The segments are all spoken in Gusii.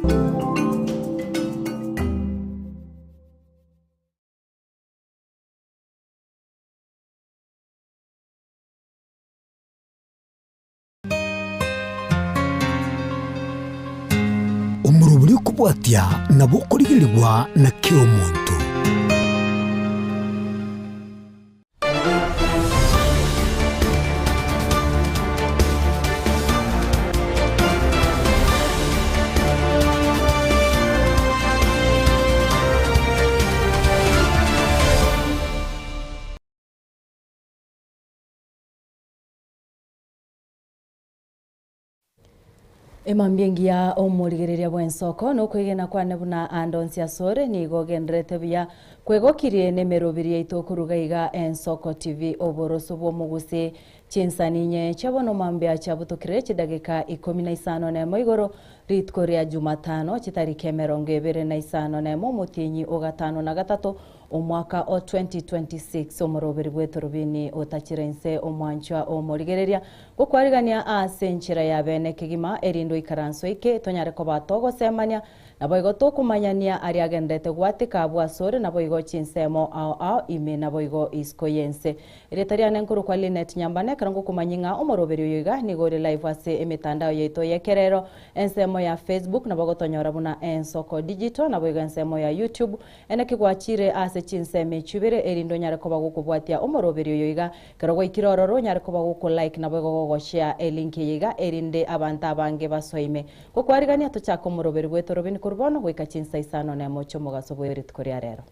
Omorobori okobwatia nabo okorigerigwa na kera omonto. Emambia engiya omorigereria bw'ensoko, nokwegena kwane buna ande onsi asore nigo ogendererete buya, kwegokirie nemerobiri yaito koruga iga Ensoko TV oboroso bw'omogusii chinsani inye chia bono mambia chiabutokire chidageka ikomi na isano nemo igoro rituko ria Jumatano chitariki emerongo ebere na isano nemo omotienyi o gatano na gatato Omwaka o 2026 omoroberi bw'etorobini otachire inse omwanchwa omorigereria, gokwarigania ase enchera ya bene kegima, erinde oikaranse oike, tonyare koba togosemania, naboigo tokomanyania aria agenderete gwatika abwo asore, naboigo chinsemo ao ao ime naboigo isiko y'ense. Erieta riane nkorokwa Linet Nyambane, ekero ngokomanyia ng'a omoroberi oyo iga nigo ore live ase emetandao yaito y'ekerero, ensemo ya Facebook nabo ogotonyora buna Ensoko Digital, naboigo ensemo ya YouTube Eneki gwachire ase chinsemo echio ibere, erinde onyare koba gokobwatia omoroberio oyo iga. Ekero gwaikire ororo, onyare koba goko like naboigo gogoshare elink eye iga, erinde abanto abange basoime. Gokwarigania tochake omoroberio bw'etorobini korwa bono goika chinsa isano nemo chi'omogaso bwe rituko ria rero.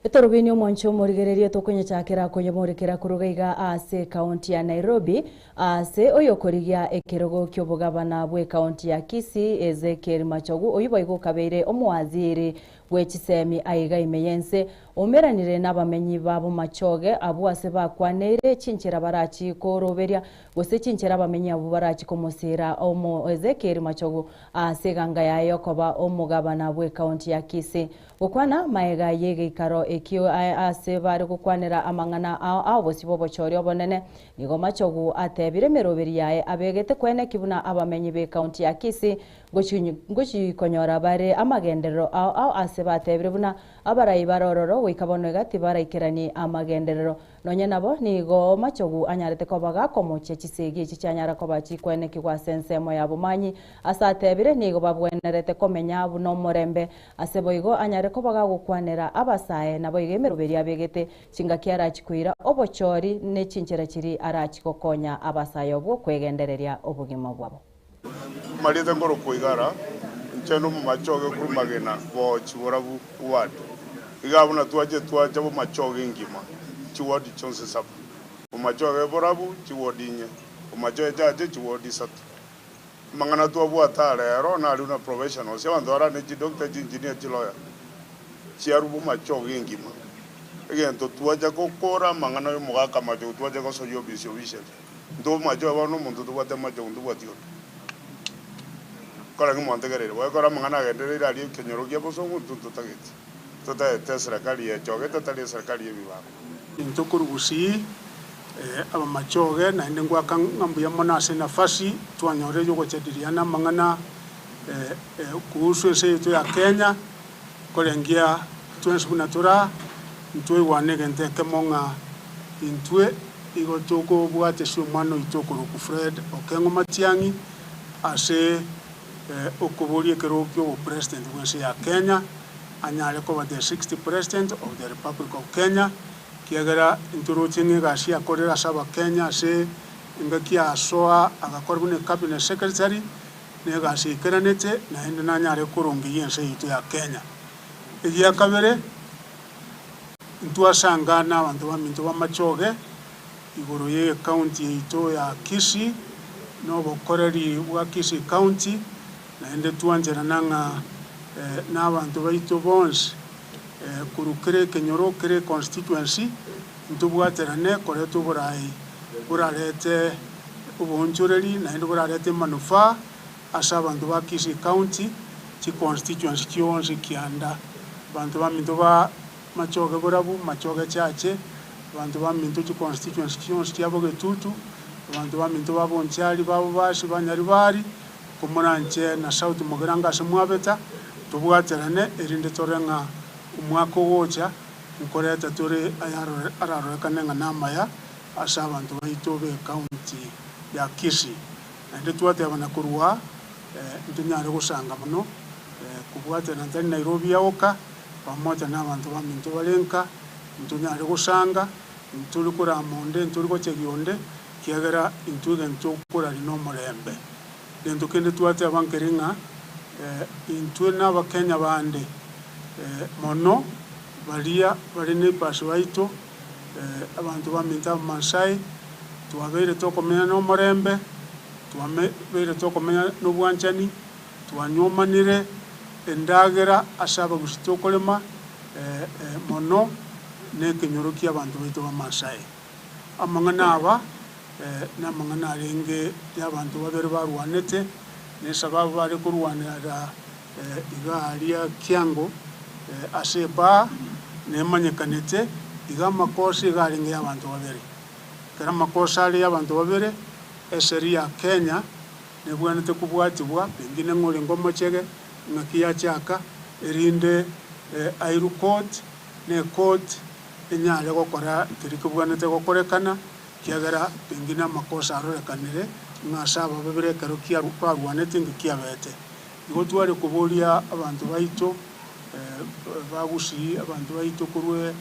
Etorobini omwancho omorigererie tokonyechakera koyemorekera koruga iga ase ekaunti ya Nairobi ase oyokorigia ekerogo ki'obogabana bw'ekaunti ya Kisii Ezekiel Machogu oyio boigo okabeire omowaziri bwe chisemi aiga ime y'ense, oumeranire nabamenyi ba bomachoge abwo ase bakwaneire chinchera barachi koroberia, gose chinchera abamenyi abwo barachi komosiira omo Ezekiel Machogu ase eganga yaye yokoba omogabana bw'ekaunti ya Kisii. Gokwana maega y'egeikaro ekio ase bare gokwanera amang'ana ao ao bosio bw'obochori obonene, nigo Machogu atebire emeroberi yaye abegete kweneki buna abamenyi b'ekaunti ya Kisii Ngochikonyora bare amagenderero ao ao ase batebire buna abarai bare ororo goika bono iga tibaraikerani amagenderero. Nonya nabo nigo machogu anyarete koba gakomochia chisegi echi chianyara koba chikwenekigwa ase ensemo ya bomanyi. Ase atebire nigo babwenerete komenya buna omorembe ase boigo anyare koba gagokwanera abasae naboigo emeroberi abegete chingaki arachi koira obochori ne chinchera chiria arachi gokonya abasae obwo kwegendereria obogima bwabo. Mariete nkorokwa Igara, inche nomomachoge korwa magena bochi borabu ward. Iga buna twache twacha bomachoge engima chiward chionsi saba. Bomachoge borabu chiward inye, bomachoge chache chiward isato. Amang'ana twabwate aa rero naria buna professionals, abanto bare ne chidoctor, chiengineer, chilawyer, chiarwa bomachoge engima. Egento twacha gokora amang'ana ya omogaka machogu twacha gosoyia obisi officially. Intwe omomache oye bono omonto tobwate amache onde tobwati onde. Kora ng'a mwantegereire. Bono ekero amang'ana agendereire aria ekenyoro kia bosongo intwe ntotageti. Totagete eserekari yechogete tari eserekari y'ebibago. Intwe korwa Gusii, abamachoge, naende ngoaka ng'a mbuya mono ase enafasi twanyorire y'ogochadiliana amang'ana kuhusu ense yaito ya Kenya, korengia twensi buna tore aa, ntwaigwane egento ekemo ng'a intwe Igo tokobwatesia omwana oito okorokwa Fred Okengo Matiang'i ase okoboria ekerogo ki'obopresident bw'ense ya Kenya, anyare koba the sixth president of the Republic of Kenya, ekiagera ntoroche ng'a egasi akorire ase abakenya ase engaki asoa agakora buna ecabinet secretary, na egasi eikeranete naende nanyare korongeyia ense yaito ya Kenya. Egiakabere. Ntwasangana abanto baminto b'amachoge igoro y'ecounty yaito ya Kisii na obokoreri bwa Kisii County, naende twancherana ng'a nabanto baito bonsi korwa kera ekenyoro kera econstituency ntobwaterane koreta oborai borarete. Oboonchoreri naende borarete emanufaa ase abanto ba Kisii County, chiconstituency chionsi kianda. Abanto baminto ba Machoge Borabu, Machoge Chache, abanto baminto chiconstituency chionsi chia Bogetutu, abanto baminto ba Bonchari, ba Bobasi, ba Nyaribari, komoranche na South Mugirango ase mwabeta, tobwaterane erinde tore ng'a omwaka ogocha nkoreta tore ayarore ararorekane ng'a namaya ase abanto baito b'ecounty ya Kisii. Naende twatebana korwa ntonyare gosanga mono kobwatana ntari Nairobi yaoka, pamoja nabanto baminto bare nka, ntonyare gosanga, ntori korama onde, ntori gochegia onde, ekiagera intwe egento okoraria nomorembe. Gento kende twateba nkeri ng'a intwe nabakenya bande mono baria bare neighbours baito, Abanto baminto Abamasai, twabeire tokomenya nomorembe, twabeire tokomenya nobwanchani, twanywomanire endagera ase abagusi tokorema mono nekenyoro ki'abanto baito b'Amasai. Amang'ana aba namang'ana arenge y'abanto babere barwanete, nesababu bare korwanera Iga aria kiango ase ebaa nemanyekanete, iga amakosa iga arenge y'abanto babere. Ekero amakosa are y'abanto babere, esheria ya Kenya nebwenerete kobwatibwa, pengine ng'a orenge omochege, ng'aki yachaka, erinde airwe court, na ecourt enyare gokora keria kebwenerete gokorekana, ekiagera pengine amakosa arorekanire ng'a ase aba babere ekero barwanete inki kiabete. Igo tware koboria abanto baito ba Gusii, abanto baito korwa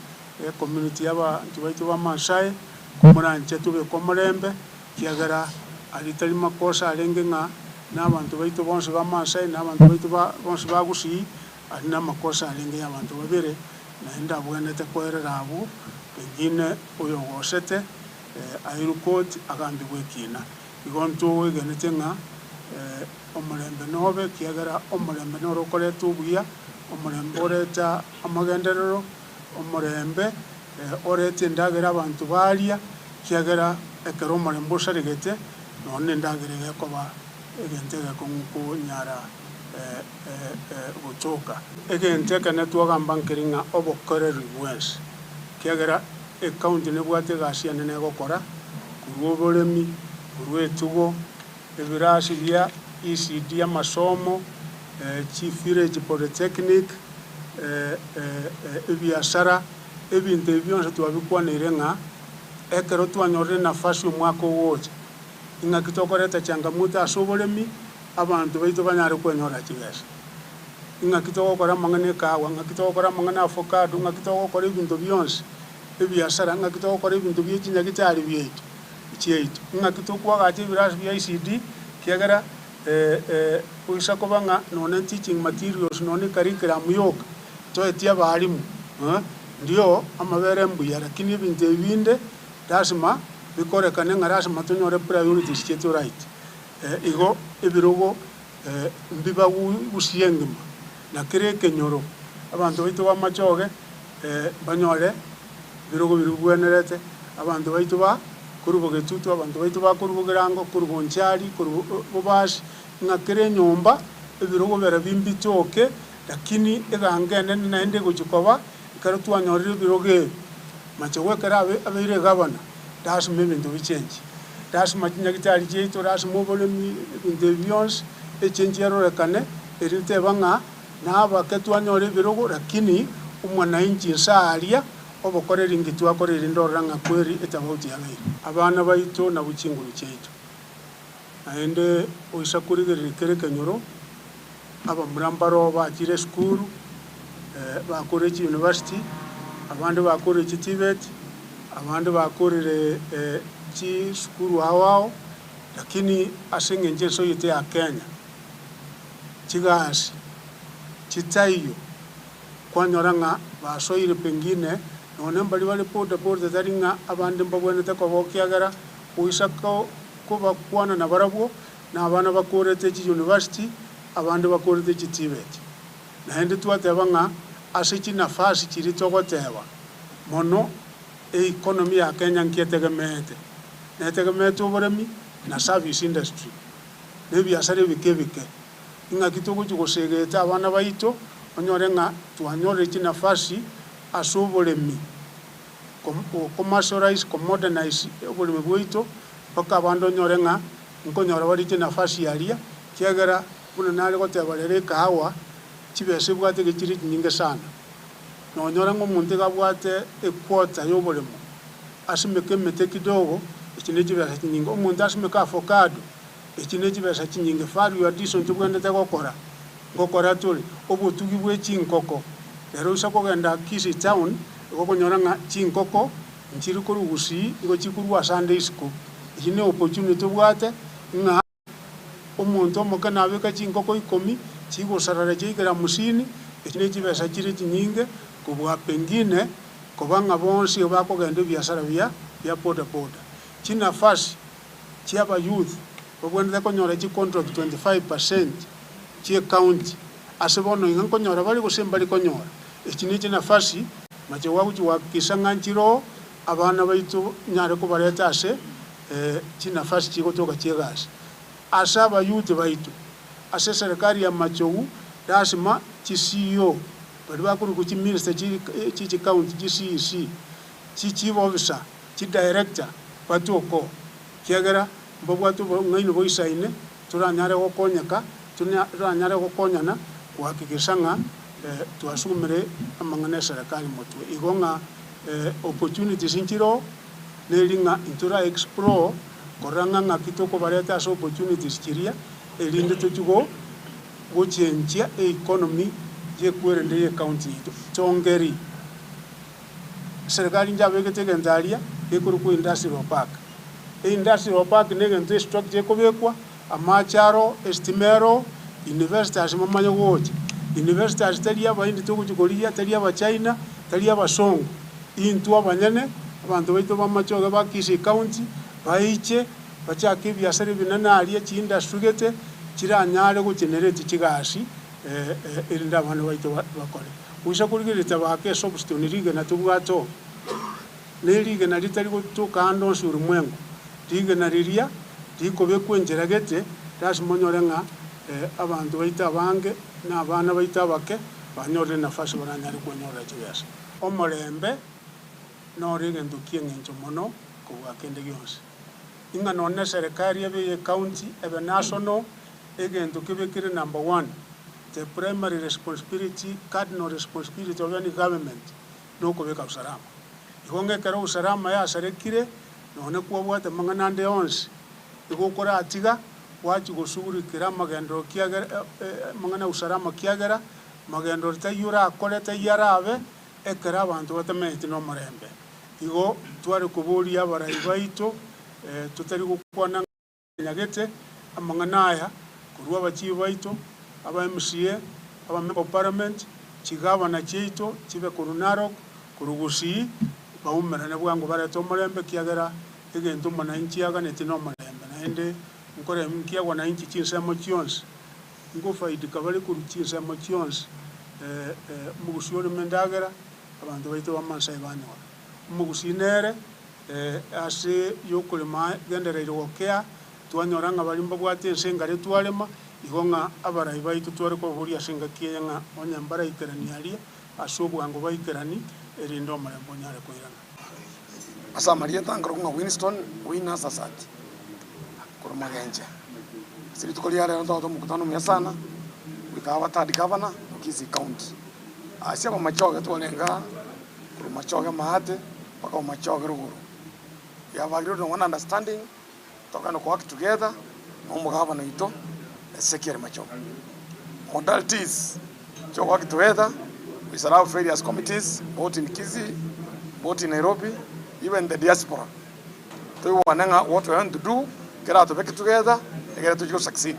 ecommunity y'abanto baito ba Maasai, komoranche tobeke omorembe, ekiagera aria tari makosa arenge ng'a na abanto baito bonsi ba Maasai na abanto baito ba bonsi ba Gusii, aria namakosa arenge y'abanto babere, naende abwenerete koerera abwo, pengine oyogosete airwe court agambigwe ekina. Igo ntoegenete ng'a Omorembe nobe, ekiagera omorembe noro okoreta obuya, omorembe oreta amagenderero, omorembe oreta endagera abanto baria, ekiagera ekero omorembe osaregete, nonya na endagera iga ekoba egento egekong'u konyara gotoka. Egento ekene twagamba nkeri ng'a obokoreri bwensi, ekiagera ecounty nebwate egasi enene egokora, korwa oboremi, korwa etugo, ebirasi bia ECD amasomo, chivillage polytechnic, ebiasara, ebinto ebi bionsi twabikwaneire ng'a ekero twanyorire enafasi omwaka ogocha, ing'aki tokoreta changamoto ase oboremi, abanto baito banyare kwenyorera chibesa. Ing'aki togokora amang'ana ekahawa, ng'aki togokora amang'ana avocado, ng'aki togokora ebinto bionsi, ebiasara, ng'aki togokora ebinto bie chinyagitari biaito. chiaito, ng'aki tokoagacha ebirasi bia ECD, ekiagera goisa koba ng'a nonye teaching materials nonye ecurriculum yoka, toetie abalimu ndio amabere mbuya lakini ebinto ebi binde lasima bikorekane ng'a lasima tonyore priorities chiaito right. Igo ebirogo mbibagusie engima, na kera ekenyoro abanto baito b'amachoge banyore ebirogo biria bibwenerete, abanto baito ba korwa bogetutu, abanto baito ba korwa bogirango, korwa bonchari, korwa bobasi, ng'a kera enyomba ebirogo biria mbitoke, lakini eganga enene naende egochia koba, ekero twanyorire ebirogo ebi, machogu ekero abe abeire egavana, lasima ebinto bichenchie, lasima chinyagitari chiaito, lasima oboremi, ebinto ebi bionsi, echenchi erorekane, erio teba ng'a. Nabake twanyora ebirogo, lakini omwananchi inse aaria obokoreri inki twakora erinde orore ng'a kweri etabauti yabeire. Abana baito nabwo chinguru chiaito. Naende oisa korigereria kera ekenyoro, abamura mbaroo bachire esukuru, bakorire chiuniversity, abande bakorire chiTVET, abande bakorire chisukuru ao ao, lakini ase eng'encho ense oyote ya Kenya, chigasi chitaiyo, kwanyora ng'a basoire pengine nonya mbaria bare boda boda tari ng'a abande mbabwenerete koba ekiagera goisa kobakwana nabarabwo na abana bakorete chiuniversity abande bakorete chiTVET. Naende twateba ng'a ase chinafasi chiria togoteba mono economy ya Kenya nki etegemeete? Netegemeete oboremi, na service industry, na ebiasara ebike ebike. Ing'aki togochia gosegeta abana baito, onyore ng'a twanyorire chinafasi ase oboremi, go commercialize, ko modernize oboremi bwaito, mpaka abande onyore ng'a nkonyora bare chinafasi aria, ekiagera buna nare goteba rero ekahawa, chibesa ebwate iga chire chinyinge sana. Nonyore ng'a omonto iga abwate equota ya oboremo, asimeke emete kidogo, echi ne chibesa chinyinge. Omonto asimeke avocado, echi ne chibesa chinyinge. Value addition tobwenerete gokora, ngokora tore, obotugi bwa chinkoko. Rero oisa kogenda Kisii town, igo okonyora ng'a chinkoko nchiri korwa Gusii, igo chikorwa ase ande isiko. Eyio ne opportunity tobwate ng'a omonto omoke nabeka chinkoko ikomi, chigosarara chiaikera hamsini, echi ne chibesa chire chinyinge kobua pengine koba ng'a bonsi bakogenda ebiasara bia bia boda boda. Chinafasi chia abayouth babwenerete konyora chicontract 25% chia ecounty ase bono iga nkonyora bare gose mbari konyora. Echi ne chinafasi mache gwagochia gohakikisha ng'a nchire oo abana baito nyare kobareta ase chinafasi chigotoka chia egasi. Ase abayouth baito ase eserikari ya Machogu lasima chi CEO baria bakorikwa chiminister chi chicounty chi CEC, chi chief officer, chi director batoke oo ekiagera mbabwate obong'aini boisaine toranyare gokonyeka toranyare gokonyana gohakikisha ng'a twasumire amang'ana ya eserekari motwe. Igo ng'a opportunities nchire oo neri ng'a intora explore korora ng'a ng'aki tokobareta ase opportunities chiria erinde tochie gochenchia economy ya ekwerende ya ecounty yaito. Tongeri eserekari nchabegete egento aria gekorokwa industrial park. Eindustrial park na egento estructure ekobekwa, amache aro, estima ero, investors bamanye gocha. Investors tari abaindi togochia korigia, tari abachina, tari abasongo, intwe abanyene, abanto baito ba Machoge ba Kisii county, baiche bachake ebiasara ebinene aria, chiindustry gete, chiranyare gogenerate chigasi erinde abana baito bakore. Goisa korigereria tabaka esoapstone rigena tobwate oo, na erigena ritari gotoka ande onsi ulimwengu, rigena riria rikobekwa enchera gete, lasima onyore ng'a abanto baito abange na abana baito abake, banyorire nafasi baranyare kwenyorera chibesa. Omorembe noro egento kia eng'encho mono kobua kende gionsi. Ing'a nonye na eserekari ebe ya ecounty, ebe national, egento kebekire number one, the primary responsibility, cardinal responsibility of any government, na okobeka usalama. Igo ng'a ekero usalama yasarekire, nonye kwabwate amang'ana ande onsi, igo okoratiga gwachia goshughulikera amagenderero kiagera amang'ana ya usalama kiagera, magenderero taiyo orakore taiyo arabe, ekero abanto batamenyeti na omorembe. Igo tware koboria abarai baito totari gokwana nyagete amang'ana aya korwa abachief baito, aba MCA, aba member of parliament, chigavana chiaito chibe korwa Narok, korwa Gusii, baumerane bwango barete omorembe ekiagera egento omonanchi aganeti na omorembe. Naende nkore nkiagwa nainche chinsemo chionsi, ngofaidika bare korwa chinsemo chionsi omogusii oreme endagera, abanto baito ba Maasai banyora. Omogusii nere ase yokorema gendereire gokea, twanyora ng'a baria mbabwate ense engare twarema, igo ng'a abarai baito tware kobaboria ase engaki eye ng'a onye mbaraikerani aria, ase obwango baikerani, erinde omorembe onyare koirana. Ase amarieta nkorokwa ng'a Winston Wina Sasati, korwa Magenche. Ase rituko ria rero ntobwate omokutano omuya sana, goika aba third governor o Kisii County. Ase abamachoge twarenge aa, korwa Machoge maate, mpaka Bomachoge rogoro. We have agreed on one understanding, tokogenda ko work together na omogabana oito Ezekiel Machogu. Modalities chia work together, we shall have various committees both in Kisii, both in Nairobi, even the diaspora. Toigwane ng'a what we want to do, keratobeke together, egere tochie go succeed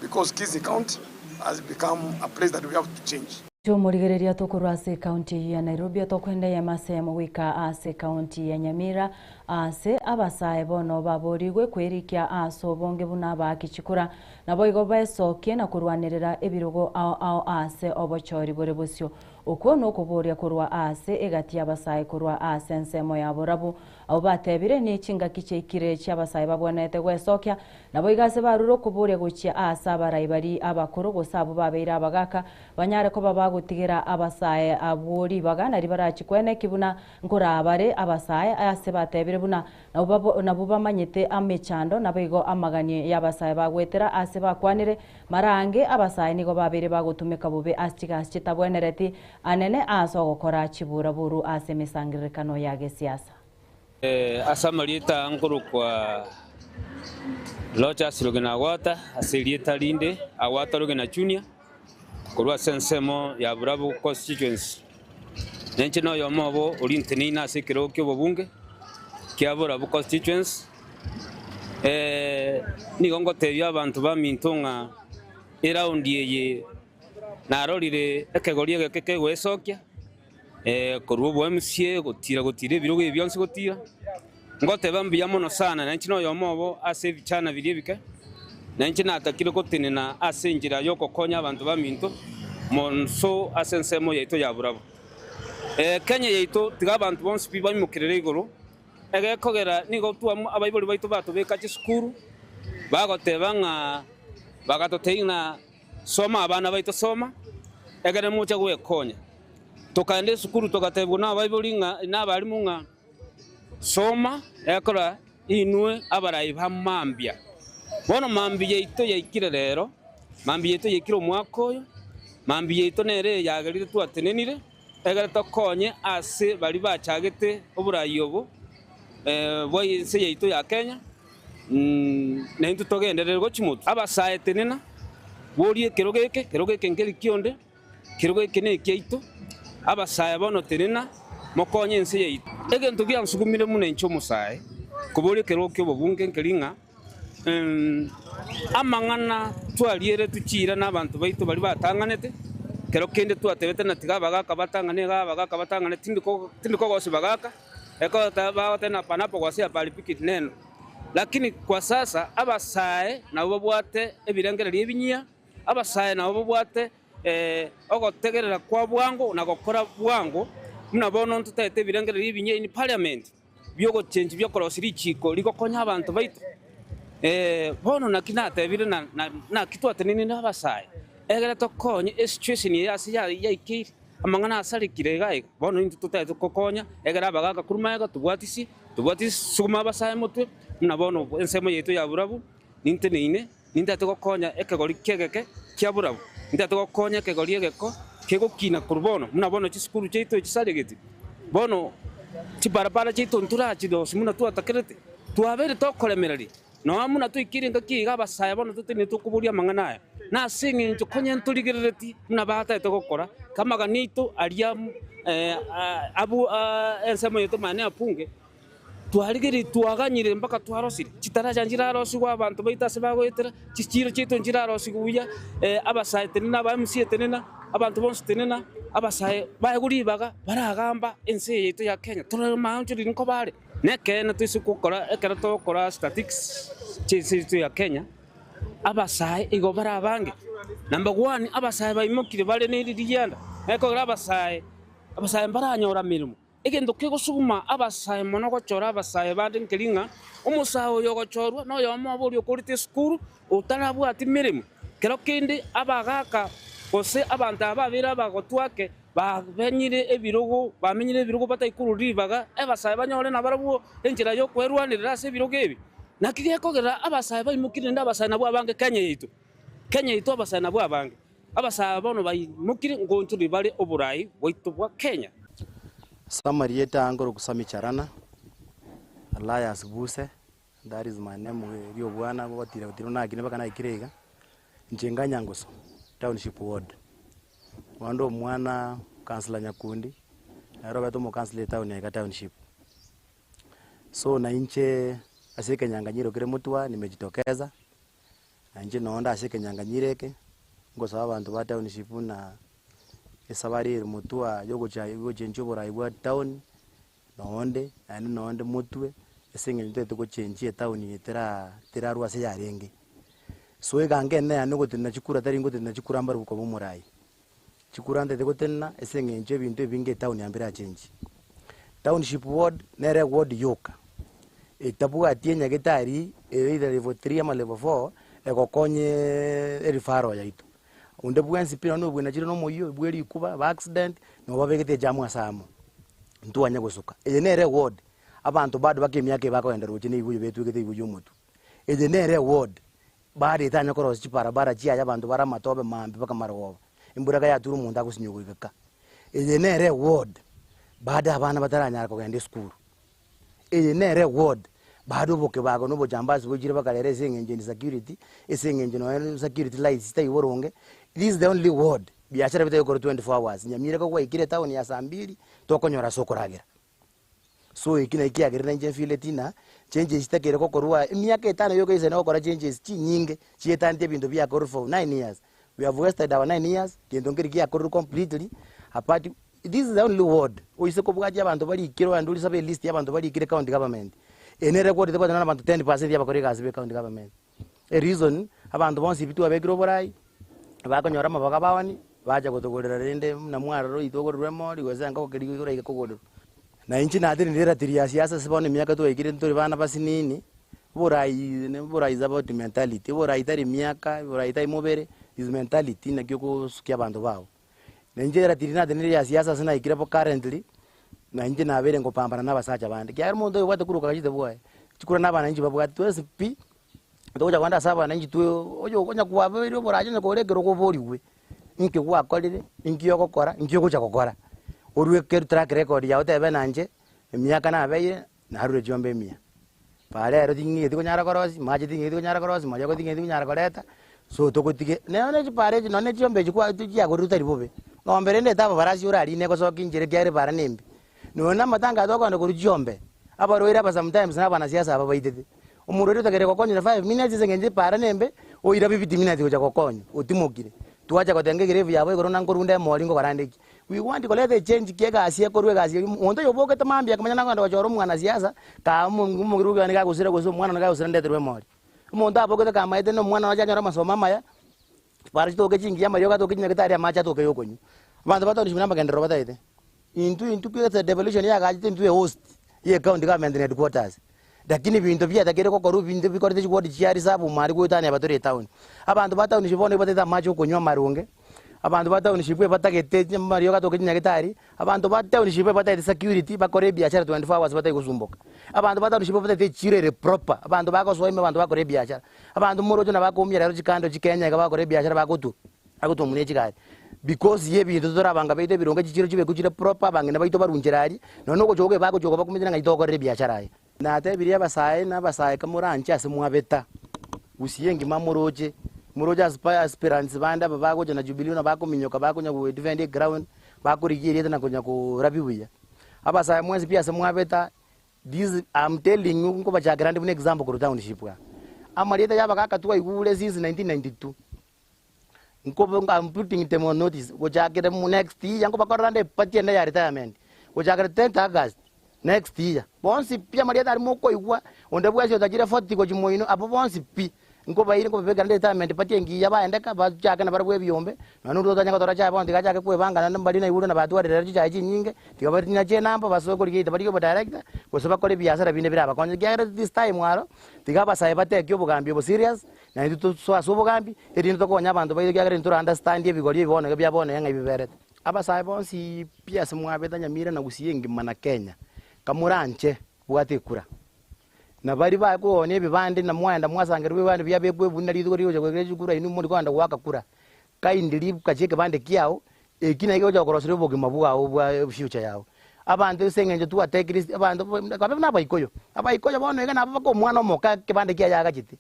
because Kisii County has become a place that we have to change. Tomorigereria tokorwa ase ekaunti eyio ya Nairobi otokwenda eyemo ase eyemo goika ase ekaunti ya Nyamira ase abasae bono baborigwe kwerikia ase obonge buna abaaki chikura naboigo besokie na korwanerera ebirogo ao ao ase obochori bore bosio. Okwo nokoboria korwa aase egati y'abasae korwa aase ensemo ya borabu. Abwo batebire, Nechingaki chiaikire chi'abasae babwenerete gwesokia. Naboigo ase barure okoboria gochia aase abarai baria abakoro gose abwo babeire abagaaka, banyare koba bagotigera abasae abwo ribaga, nario barachie kweneki buna nkoraa bare abasae ase batebire buna nabwo nabwo bamanyete amechando naboigo amagani y'abasae bagoetera ase bakwanire. Mara aange abasae nigo babeire bagotumeka bobe ase chigasi chitabwenereti anene aase ogokora chiburaburu ase emesangererekano ya gesiasa. Ase amarieta aa nkorokwa Rochas Rogena Agwata, ase erieta rinde Agwata Rogena Junior, korwa ase ensemo ya Burabu Constituency. Ninche noyomo obo oria nteneine ase ekerogo ki'obobunge kia Burabu Constituency. Nigo ngotebia abanto baminto ng'a eraundi eye narorire ekegori egeke kegoesokia korwa obo MCA gotira gotira ebirogo ebi bionsi gotira, ngoteba mbuya mono sana na inche noyomo obo ase ebichana biria ebike, na inche natakire gotenena ase enchera y'ogokonya abanto baminto monso ase ensemo yaito ya borabu. Kenya yaito tiga abanto bonsi pi baimokerere igoro, Egekogera nigo twamu abaibori baito batobeka chisukuru, bagoteba ng'a bagatotebia ng'a soma abana baito soma, ekere mocha gwekonya. Tokaenda esukuru togatebigwa na abaibori ng'a na abalimu ng'a soma ekora inwe abarai ba mambia. Bono mambia yaito yaikire rero, mambia yaito yaikire omwaka oyo, mambia yaito nere eyagerire twatenenire. Ekero tokonye ase baria bachagete oborai obo bwa ense yaito ya Kenya, naintwe togenderere gochia motwe. Abasae tenena, boria ekerogo eke, ekerogo eke nkeri kionde, ekerogo eke nekiaito, abasae bono tenena, mokonye ense yaito. Egento giansugumire buna inche omosae, koboria ekerogo ki'obobunge nkeri ng'a Amang'ana twarieretwe chiira nabanto baito baria batang'anete, kero kende twatebete ng'a tiga abagaaka batang'ane iga abagaaka batang'ane, tindi kogosia bagaaka, ekero bagoteba ng'a panapo gosea paripiki neno. Lakini kwa sasa abasae nabwo babwate ebirengererio ebinyia, abasae nabwo babwate ogotegerera kwa bwango na gokora bwango, buna bono ntotagete ebirengererio ebinyia in parliament. bi'ogochenchia bi'okorosia richiiko rigokonya abanto baito. Bono naki natebire na naki twatenenire abasae, egere tokonye esituation eye ase yaikeire, amang'ana asarekire iga iga, bono intwe totagete gokonya egere abagaka korwa magega tobwatisie, tobwatisie sukuma abasae motwe, buna bono ensemo yaito ya borabu, ninteneine, nintagete gokonya ekegori ki'egeke kia borabu, nintagete gokonya ekegori egeko kegokina korwa bono, buna bono chisukuru chiaito chisaregeti, bono chibarabara chiaito ntorachirosie buna twatakerete, twabeire tokoremereria, nonya buna toikeire engaki iga abasae bono totenenete tokoboria amang'ana aya, na ase eng'encho konya ntorigerereti buna batagete gokora, amagani aito aria abwo ensemo yaito mani apunge. Twarigereiri twaganyire mpaka twarosire, chitaracha nchirarosigwe abanto baito ase bagoetera, chichiiro chiaito nchirarosigwe buya, abasae tenena, aba MCA tenena, abanto bonsi tenena, abasae baegwe ribaga baragamba ense eye yaito ya Kenya, torore maonchoreri nkoba are. Nekeene toise gokora ekero togokora statistics chi'ense yaito ya Kenya, abasae igo bare abange. Number one, abasae baimokire bare ne ririanda, ekogera abasae, abasae mbaranyora meremo. Egento kegosuguma abasae mono gochora abasae bande nkeri ng'a omosae oyo ogochorwa noyomo obo oria okorete esukuru otarabwati meremo. Kero kende abagaaka gose abanto aba babeire abagotwake bamenyire ebirogo bamenyire ebirogo batari korwa ribaga abasae banyore nabarabwo enchera y'okwerwanerera ase ebirogo ebi. Naki gekogera abasae baimokire naende abasae nabwo abange Kenya yaito. Kenya yaito abasae nabwo abange. Abasae bono baimokire ngonchoreri bare oborai bwaito bwa Kenya. Ase amarieta aa nkorokwa Sammy Charana, Elias Buse, that is my name ri'obwana gotira gotira nakine mpaka naikire iga, inche nga Nyangusu township ward. Bono nde omwana councillor Nyakundi, nere obete omokansila etown ya iga township. So nainche ase ekenyanganyiro kere motwe aa nimejitokeza. Na inche nonde ase ekenyanganyiro eke, ngosaba abanto ba township buna esabari ere motwe aa yogocha gochenchia oborai bwa town, nonde naende nonde motwe, ase eng'encho ntagete gochenchia etown eye tera terarwa ase yarenge. So egango ene yane ogotenena chikura tari ngotenena chikura mbarabwo koba omorai. Chikura ntete gotenena ase eng'encho ebinto ebinge etown ya mbirachenchi. Township ward nere eward yoka etabwati enyagetari ere either level three ama level four egokonya ereferral yaito. Onde bwensi pi nonye obwenachire na omoyio bwe rikuba ba accident nabo babegete ejamu ase amo, ntwanya gosuka. Eye nere eward abanto bado baka emiaka eye bakogenda roche na ebibuyu betwegete ebibuyu omotwe. Eye nere eward bado etanya korosia chibarabara chiaye abanto bare amatobe maambia mpaka marogoba, embura ekero yature omonto agosinywa goika ka. Eye nere eward bado abana bataranyara kogenda esukuru. Eye nere eward bado obokebago na obojambasi boichire bakarera ase eng'encho insecurity, ase eng'encho nonye security lights chitaiyo boronge, this is the only ward biashara bitari gokorwa 24 hours, Nyamira ekero gwaikire etown ya saa mbili tokonyora ase okoragera. So eki naki kiagerire nainche nfeeleti ng'a changes chitakeire gokorwa emiaka etano yoka gose nogokora changes chinyinge chietanitie ebinto biakorwa for 9 years. We have wasted our 9 years, gento nkeri giakorire completely apart this is the only ward oise kobwatia abanto barikire ogende orisabe elist ya abanto barikire county government, eye nere eward tebwati nonya na abanto 10% ya abakori egasi be county government. Ereason, abanto bonsi pi twabekire oborai, bakonyora amabaga baoni, bacha gotogorera rende buna mwarora oito ogorerwe emori gose engoko keria oraike kogorerwa. Na inche natenenire eratiri ya siasa ase bono emiaka twaikire ntore bana basinini, oborai ne oborai is about mentality, oborai tari miaka, oborai tari mobere, is mentality naki okosukia abanto bago. Na inche eratiri natenenire ya siasa ase naikire bo currently, na inche nabeire nkopambana na abasacha bande, ekiagera omonto oyo obwate kura okagachete bwaye, chikura na abananchi babwate twensi pi, togocha kogenda ase abananchi twe oyo onya kwabeire oborache onye kore ekerogo oborigwe, inki gwakorire, inki ogokora, inki ogocha gokora, orwe ekero track record yago otebe na inche, emiaka nabeire, narure chiombe emiya. Bara ero ting'eti konyara korosia, mache ting'eti konyara korosia, mariogo ting'eti konyara koreta, so togotige nonye na chipara echi nonye na chiombe echi kwa chiagorirwe tari bobe, ng'ombe rende etaba barasi orarine egosokia inchera ekiagera ebara na embe. Nonye na amatanga aya tokogenda korwa chiombe, abarwaire aba sometimes na abanasiasa aba baitete, omorwaire otakeire gokonywa na 5 minutes ase eng'encho ebara na embe, oira 50 minutes gocha gokonywa, otimokire. Twacha gotenga egerevu yabo igoro na nkorunda emori nkokora nde ki. We want koreta echange ki egasi ekorwa egasi eria, monto oyo obokete mambia akamanya nagenda gochora omwanasiasa, kaa omorugi one gagosira gose omwana one gagosira ndeterwe emori. Omonto abokete kamaete na omwana oye anyore amasomo amaya, chipara chitoke chingiya, amariogo atoke chinyagetari amache atoke ya okonywa. Abanto ba township na amagenderero bataete. Intwe intwe ase devolution yagachete intwe ehost ya ecounty government na headquarters, lakini binto biatakeire gokorwa ebinto bikorete chiward chia reserve mari goetania aba tore etown. Abanto ba township bono nigo batagete amache okonywa amarunge, abanto ba township ebatagete amariogo atoke chinyagetari, abanto ba township ebatagete security bakore ebiashara 24 hours batari gosumboka. Abanto ba township batagete echiro ere proper, abanto bagosoa ime abanto bakore ebiashara. Abanto moroche nabo bakoumia rero chikando chikenya iga bagokora ebiashara bagotwa. Agotwa ne chigari because ye ebinto totorabanga baito ebironge chichiro chibekwe chire proper abang'ina baito barunchera aria, nonya na ogochoka ebagochoka bakumete ng'ai togokorera ebiashara aya. Natebirie abasae na abasae kamoranche ase mwabeta, gusii engima moroche, moroche aspirants bande aba bagocha na Jubilee buna bakominyoka bakonya go defend eground, bakorigia erieta na konya korabia buya. Abasae mwensi pi ase mwabeta, this am telling you nkobachakera nde buna example korwa township aa. Amarieta ya abagaka twaigure since 1992. Nkobe I'm putting them on notice gochakera next year nkobakorera nde eparty ende ya retirement gochakera 10th August next year. Bonsi pi amarieta aria mokoigwa, onde bwensi otachire 40 gochia moino abwo bonsi pi, nkobaire nkobabekera nde retirement party engiya baendeka bachake nabarabwo ebiombe, nonya onde otanya gotora chae bono tiga achake kwebanga naende mbari naigure na batwarire ere chichae chinyinge, tiga barinyache enamba basoe korigia either barigie obodirector, gose bakore ebiasara binde birabakonye ekiagera this time aro, tiga abasae bateke obogambi obo serious, Na intwe tosoe ase obogambi, erinde tokonye abanto baito, ekiagera intwe tora understand ebigori ebi bono iga bia bono iga ng'ai biberete. Abasae bonsi pi ase mwabete Nyamira na Gusii engima na Kenya, kamoranche bwate ekura. Na baria baye koonia ebibande na mwaenda mwasangererwa ebibande biabekwa ebuni na rituko rigocha goika chikura inwe mori kogenda goaka kura, kindly kacha ekebande kiao, eki naki kegocha gokoroseria obogima bwao bwa future yao. Abanto ase eng'encho twatekire abanto kabe buna abaikoyo, abaikoyo bono iga nabo baka omwana omoke ekebande kiaye agachete,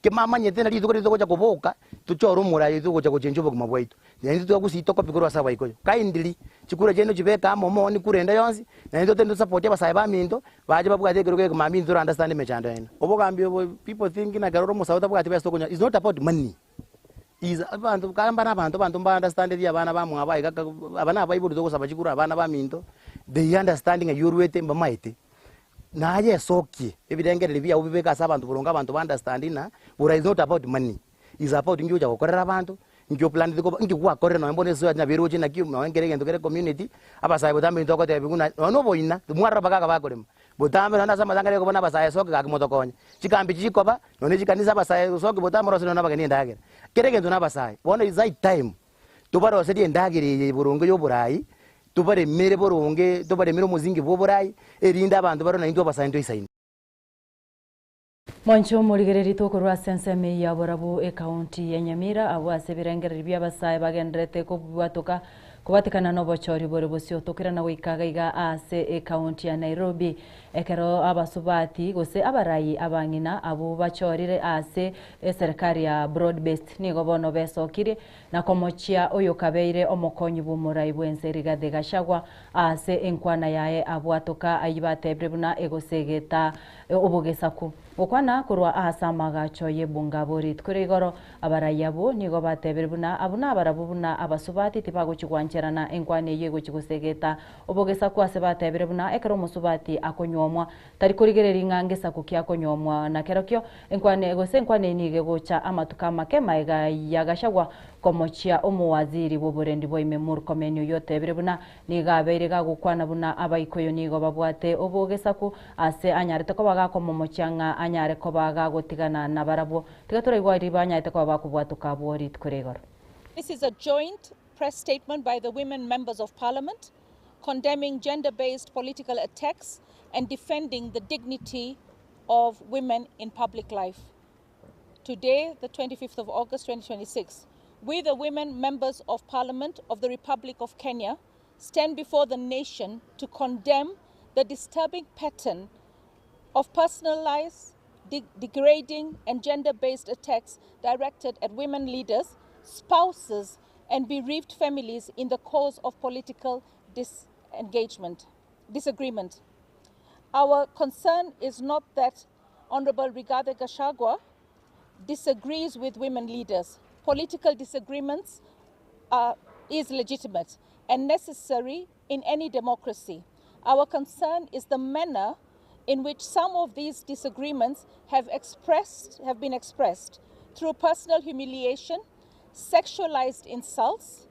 Kemamanyete na rituko riria togocha koboka, tochore omorai oito ogocha gochencha obogima bwaito. Na intwe twagusii tokopi korwa ase abaikoyo. Kindly, chikura chiaino chibeke amo omooni kura ende yonsi, na intwe totende tosapotie abasae baminto, bache babwate ekerogo eke mambia intwe tore understand emechando yaino. Obogambi obo people think ng'a ekero ore omosae otabwati besa tokonyora, is not about money, is abanto kamba na abanto abanto mba understandeti abana bamwabo aiga aba na abaibori togosaba chikura abana baminto, they understand ng'ai orwete mbamaete. Naye esokie ebirengererio biao obibeke ase abanto boronge abanto ba understand ng'a bora is not about money, is about inki ogocha gokorera abanto, Nki oplaneti koba, nki gwakorire nonye bono esoa nyabiroche naki nonye kera egento kere community, abasae botambe intwe togotebiwa buna nonye na oboina, timwarora abagaaka bakorema, botambe nonye ase amatanga riria okobona abasae soki gaki motokonye. Chikambi chikoba, nonye chikanisa abasae soki botambe morose nonye na abageni endagera. Kera egento na abasae, bono is high time tobaroserie endagera eye boronge ya oborai, tobaremere boronge, tobaremere omosingi bwa oborai, erinde abanto barore naintwe abasae ntoisaine. Mwanche omorigereria tokorwa ase ensemo eyio ya Borabu ekaunti ya Nyamira abwo ase ebirengererio bi'abasae bagendererete kobwatoka kobatikana nobochori bore bosio tokerana goika gaiga ase ekaunti ya Nairobi ekero abasubati gose abarai abang'ina abwo bachorire ase eserekari ya broad based nigo bono besokirie na komochia oyokabeire omokonyi bw'omorai bw'ense Rigathi Gachagua ase enkwana yaye abwatoka ayio batebire buna egosegeta obogesaku. Gokwana korwa aase amagacho y'ebunga abo rituko ria igoro, abarai abwo nigo batebire buna abwo nabarabwo buna abasubati tibagochi gwancherana enkwana eyio egochi gosegeta obogesaku ase batebire buna ekero omosubati akonywomwa tari korigereria ng'a ngesaku ki akonywomwa na kerokio enkwana gose enkwana eyio nigo egocha amatuko amake maega ya Gachagua komochia omowaziri bw'oborendi bwa ime Murkomen oyio otebire buna Nigo abeire gagokwana buna Abaikoyo nigo babwate obogesaku, ase anyarete koba gakomomochia ng'a anyare koba gagotigana nabarabwo. Tiga toraigwa riba anyarete koba bakobwatoka abwo rituko ria igoro. This is a joint press statement by the women members of parliament condemning gender-based political attacks and defending the dignity of women in public life. Today, the 25th of August 2026, we the women members of parliament of the Republic of Kenya stand before the nation to condemn the disturbing pattern of personalized, de degrading and gender-based attacks directed at women leaders, spouses and bereaved families in the cause of political disengagement, disagreement. Our concern is not that Honorable Rigathi Gachagua disagrees with women leaders. Political disagreements are, is legitimate and necessary in any democracy. Our concern is the manner in which some of these disagreements have, expressed, have been expressed through personal humiliation, sexualized insults,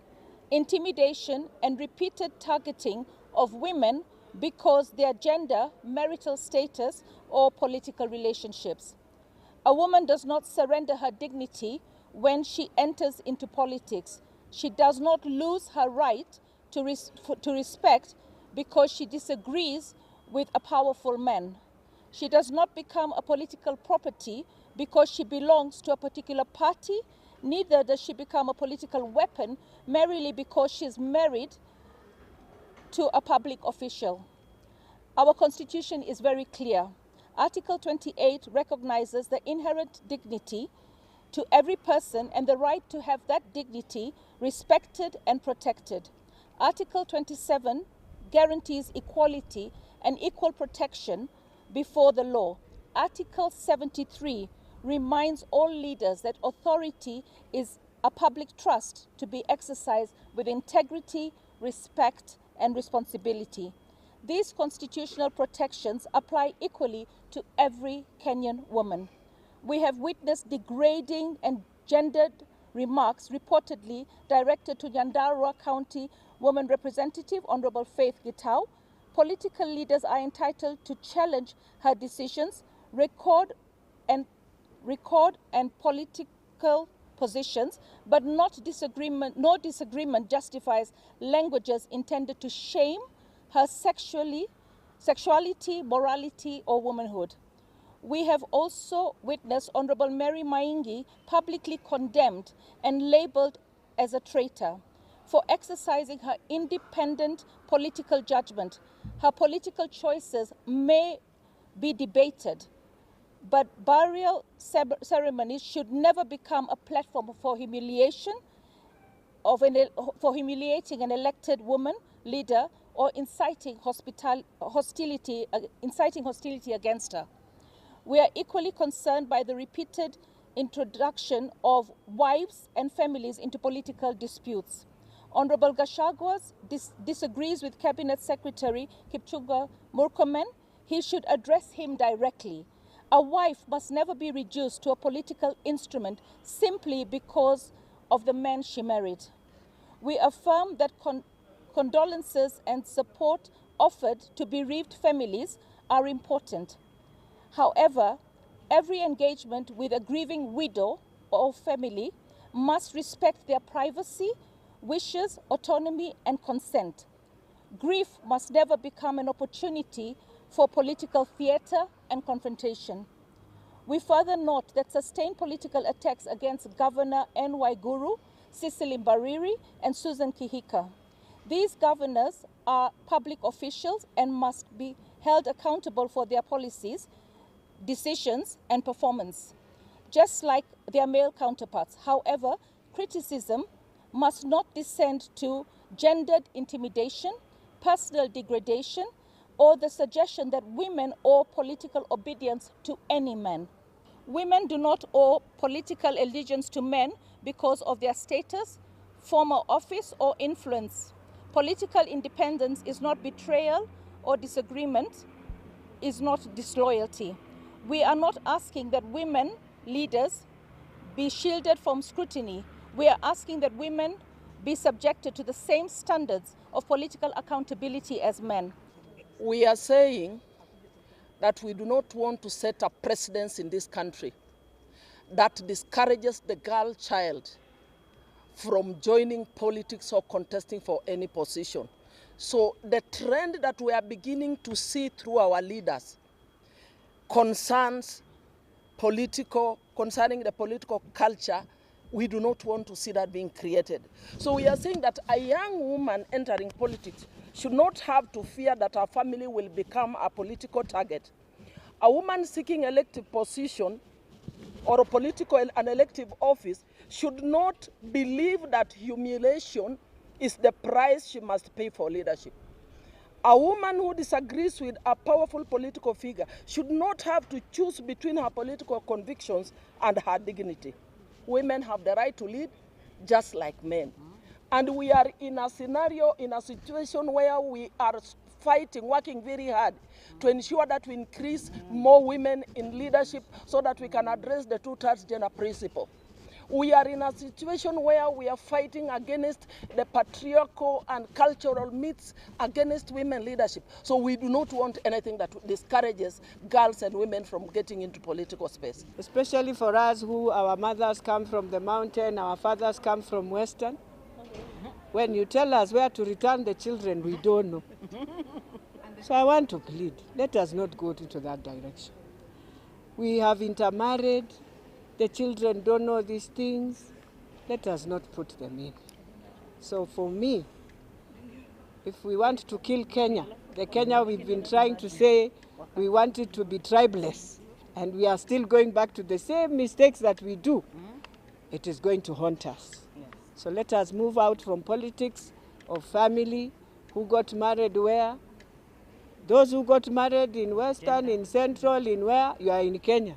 intimidation, and repeated targeting of women because their gender, marital status, or political relationships. A woman does not surrender her dignity when she enters into politics. She does not lose her right to, res to respect because she disagrees with a powerful man. She does not become a political property because she belongs to a particular party. Neither does she become a political weapon merely because she's married to a public official. Our constitution is very clear. Article 28 recognizes the inherent dignity to every person and the right to have that dignity respected and protected. Article 27 guarantees equality and equal protection before the law. Article 73 reminds all leaders that authority is a public trust to be exercised with integrity, respect, and responsibility. These constitutional protections apply equally to every Kenyan woman. We have witnessed degrading and gendered remarks reportedly directed to Nyandarua County Woman Representative Honorable Faith Gitau. Political leaders are entitled to challenge her decisions, record and record and political positions, but not disagreement, no disagreement justifies languages intended to shame her sexually, sexuality, morality, or womanhood. We have also witnessed Honorable Mary Maingi publicly condemned and labeled as a traitor for exercising her independent political judgment. Her political choices may be debated, but burial ceremonies should never become a platform for humiliation of an, for humiliating an elected woman leader or inciting, hostility, inciting hostility against her. We are equally concerned by the repeated introduction of wives and families into political disputes. Honorable Gachagua disagrees with Cabinet Secretary Kipchumba Murkomen. He should address him directly. A wife must never be reduced to a political instrument simply because of the men she married. We affirm that condolences and support offered to bereaved families are important. However, every engagement with a grieving widow or family must respect their privacy, wishes, autonomy, and consent. Grief must never become an opportunity for political theater and confrontation. We further note that sustained political attacks against Governor Anne Waiguru, Cecily Mbarire, and Susan Kihika. These governors are public officials and must be held accountable for their policies, decisions, and performance, just like their male counterparts. However, criticism must not descend to gendered intimidation, personal degradation, or the suggestion that women owe political obedience to any man. Women do not owe political allegiance to men because of their status, former office, or influence. Political independence is not betrayal or disagreement, is not disloyalty. We are not asking that women leaders be shielded from scrutiny. We are asking that women be subjected to the same standards of political accountability as men. We are saying that we do not want to set a precedence in this country that discourages the girl child from joining politics or contesting for any position. So the trend that we are beginning to see through our leaders concerns political, concerning the political culture, we do not want to see that being created. So we are saying that a young woman entering politics should not have to fear that her family will become a political target. A woman seeking elective position or a political an elective office should not believe that humiliation is the price she must pay for leadership. A woman who disagrees with a powerful political figure should not have to choose between her political convictions and her dignity. Women have the right to lead just like men. And we are in a scenario, in a situation where we are fighting, working very hard to ensure that we increase more women in leadership so that we can address the two-thirds gender principle. We are in a situation where we are fighting against the patriarchal and cultural myths against women leadership. So we do not want anything that discourages girls and women from getting into political space. Especially for us who our mothers come from the mountain, our fathers come from Western. When you tell us where to return the children, we don't know. So I want to plead, let us not go into that direction. We have intermarried, the children don't know these things. Let us not put them in. So for me, if we want to kill Kenya, the Kenya we've been trying to say we want it to be tribeless, and we are still going back to the same mistakes that we do, it is going to haunt us. So let us move out from politics of family, who got married where. Those who got married in Western, in Central, in where, you are in Kenya.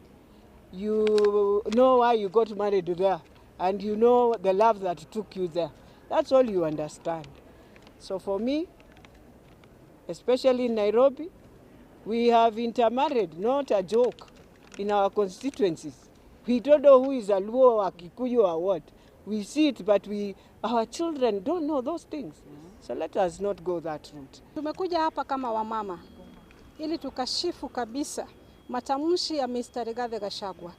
You know why you got married there, and you know the love that took you there. That's all you understand. So for me, especially in Nairobi, we have intermarried, not a joke, in our constituencies. We don't know who is a Luo or a Kikuyu or what. We see it, but we, our children don't know those things. So let us not go that route. Tumekuja hapa kama wamama ili tukashifu kabisa matamshi ya Mr. Rigathi Gachagua.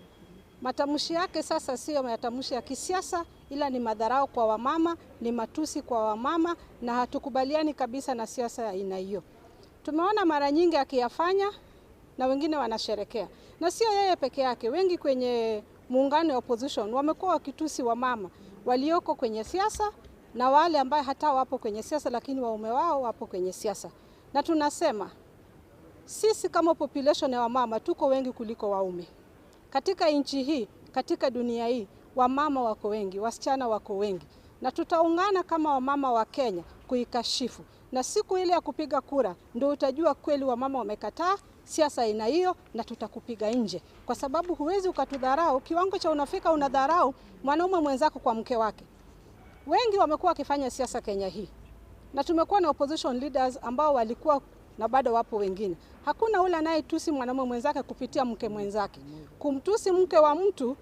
Matamshi yake sasa siyo matamshi ya kisiasa, ila ni madharau kwa wamama, ni matusi kwa wamama, na hatukubaliani kabisa na siasa ya aina hiyo. Tumeona mara nyingi akiyafanya na wengine wanasherekea, na sio yeye peke yake, wengi kwenye muungano wa opposition wamekuwa wakitusi wamama walioko kwenye siasa na wale ambaye hata wapo kwenye siasa lakini waume wao wapo kwenye siasa, na tunasema sisi kama population ya wamama tuko wengi kuliko waume katika nchi hii, katika dunia hii, wamama wako wengi, wasichana wako wengi, na tutaungana kama wamama wa Kenya kuikashifu, na siku ile ya kupiga kura ndio utajua kweli wamama wamekataa siasa aina hiyo, na tutakupiga nje, kwa sababu huwezi ukatudharau kiwango cha unafika unadharau mwanaume mwenzako kwa mke wake. Wengi wamekuwa wakifanya siasa Kenya hii, na tumekuwa na opposition leaders ambao walikuwa na bado wapo wengine. Hakuna ule anayetusi mwanaume mwenzake kupitia mke mwenzake. Kumtusi mke wa mtu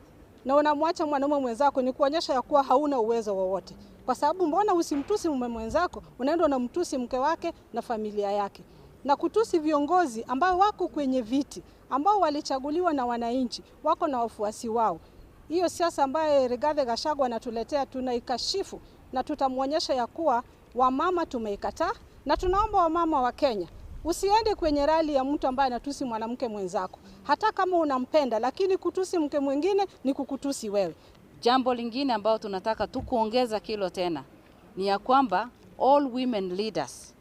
na unamwacha mwanaume mwenzako, ni kuonyesha ya kuwa hauna uwezo wowote, kwa sababu mbona usimtusi mume mwenzako, unaenda unamtusi mke wake na familia yake, na kutusi viongozi ambao wako kwenye viti, ambao walichaguliwa na wananchi, wako na wafuasi wao. Hiyo siasa ambayo Rigathi Gachagua anatuletea tunaikashifu na tutamwonyesha ya kuwa wamama tumeikataa, na tunaomba wamama wa Kenya usiende kwenye rali ya mtu ambaye anatusi mwanamke mwenzako, hata kama unampenda, lakini kutusi mke mwingine ni kukutusi wewe. Jambo lingine ambayo tunataka tu kuongeza kilo tena ni ya kwamba all women leaders,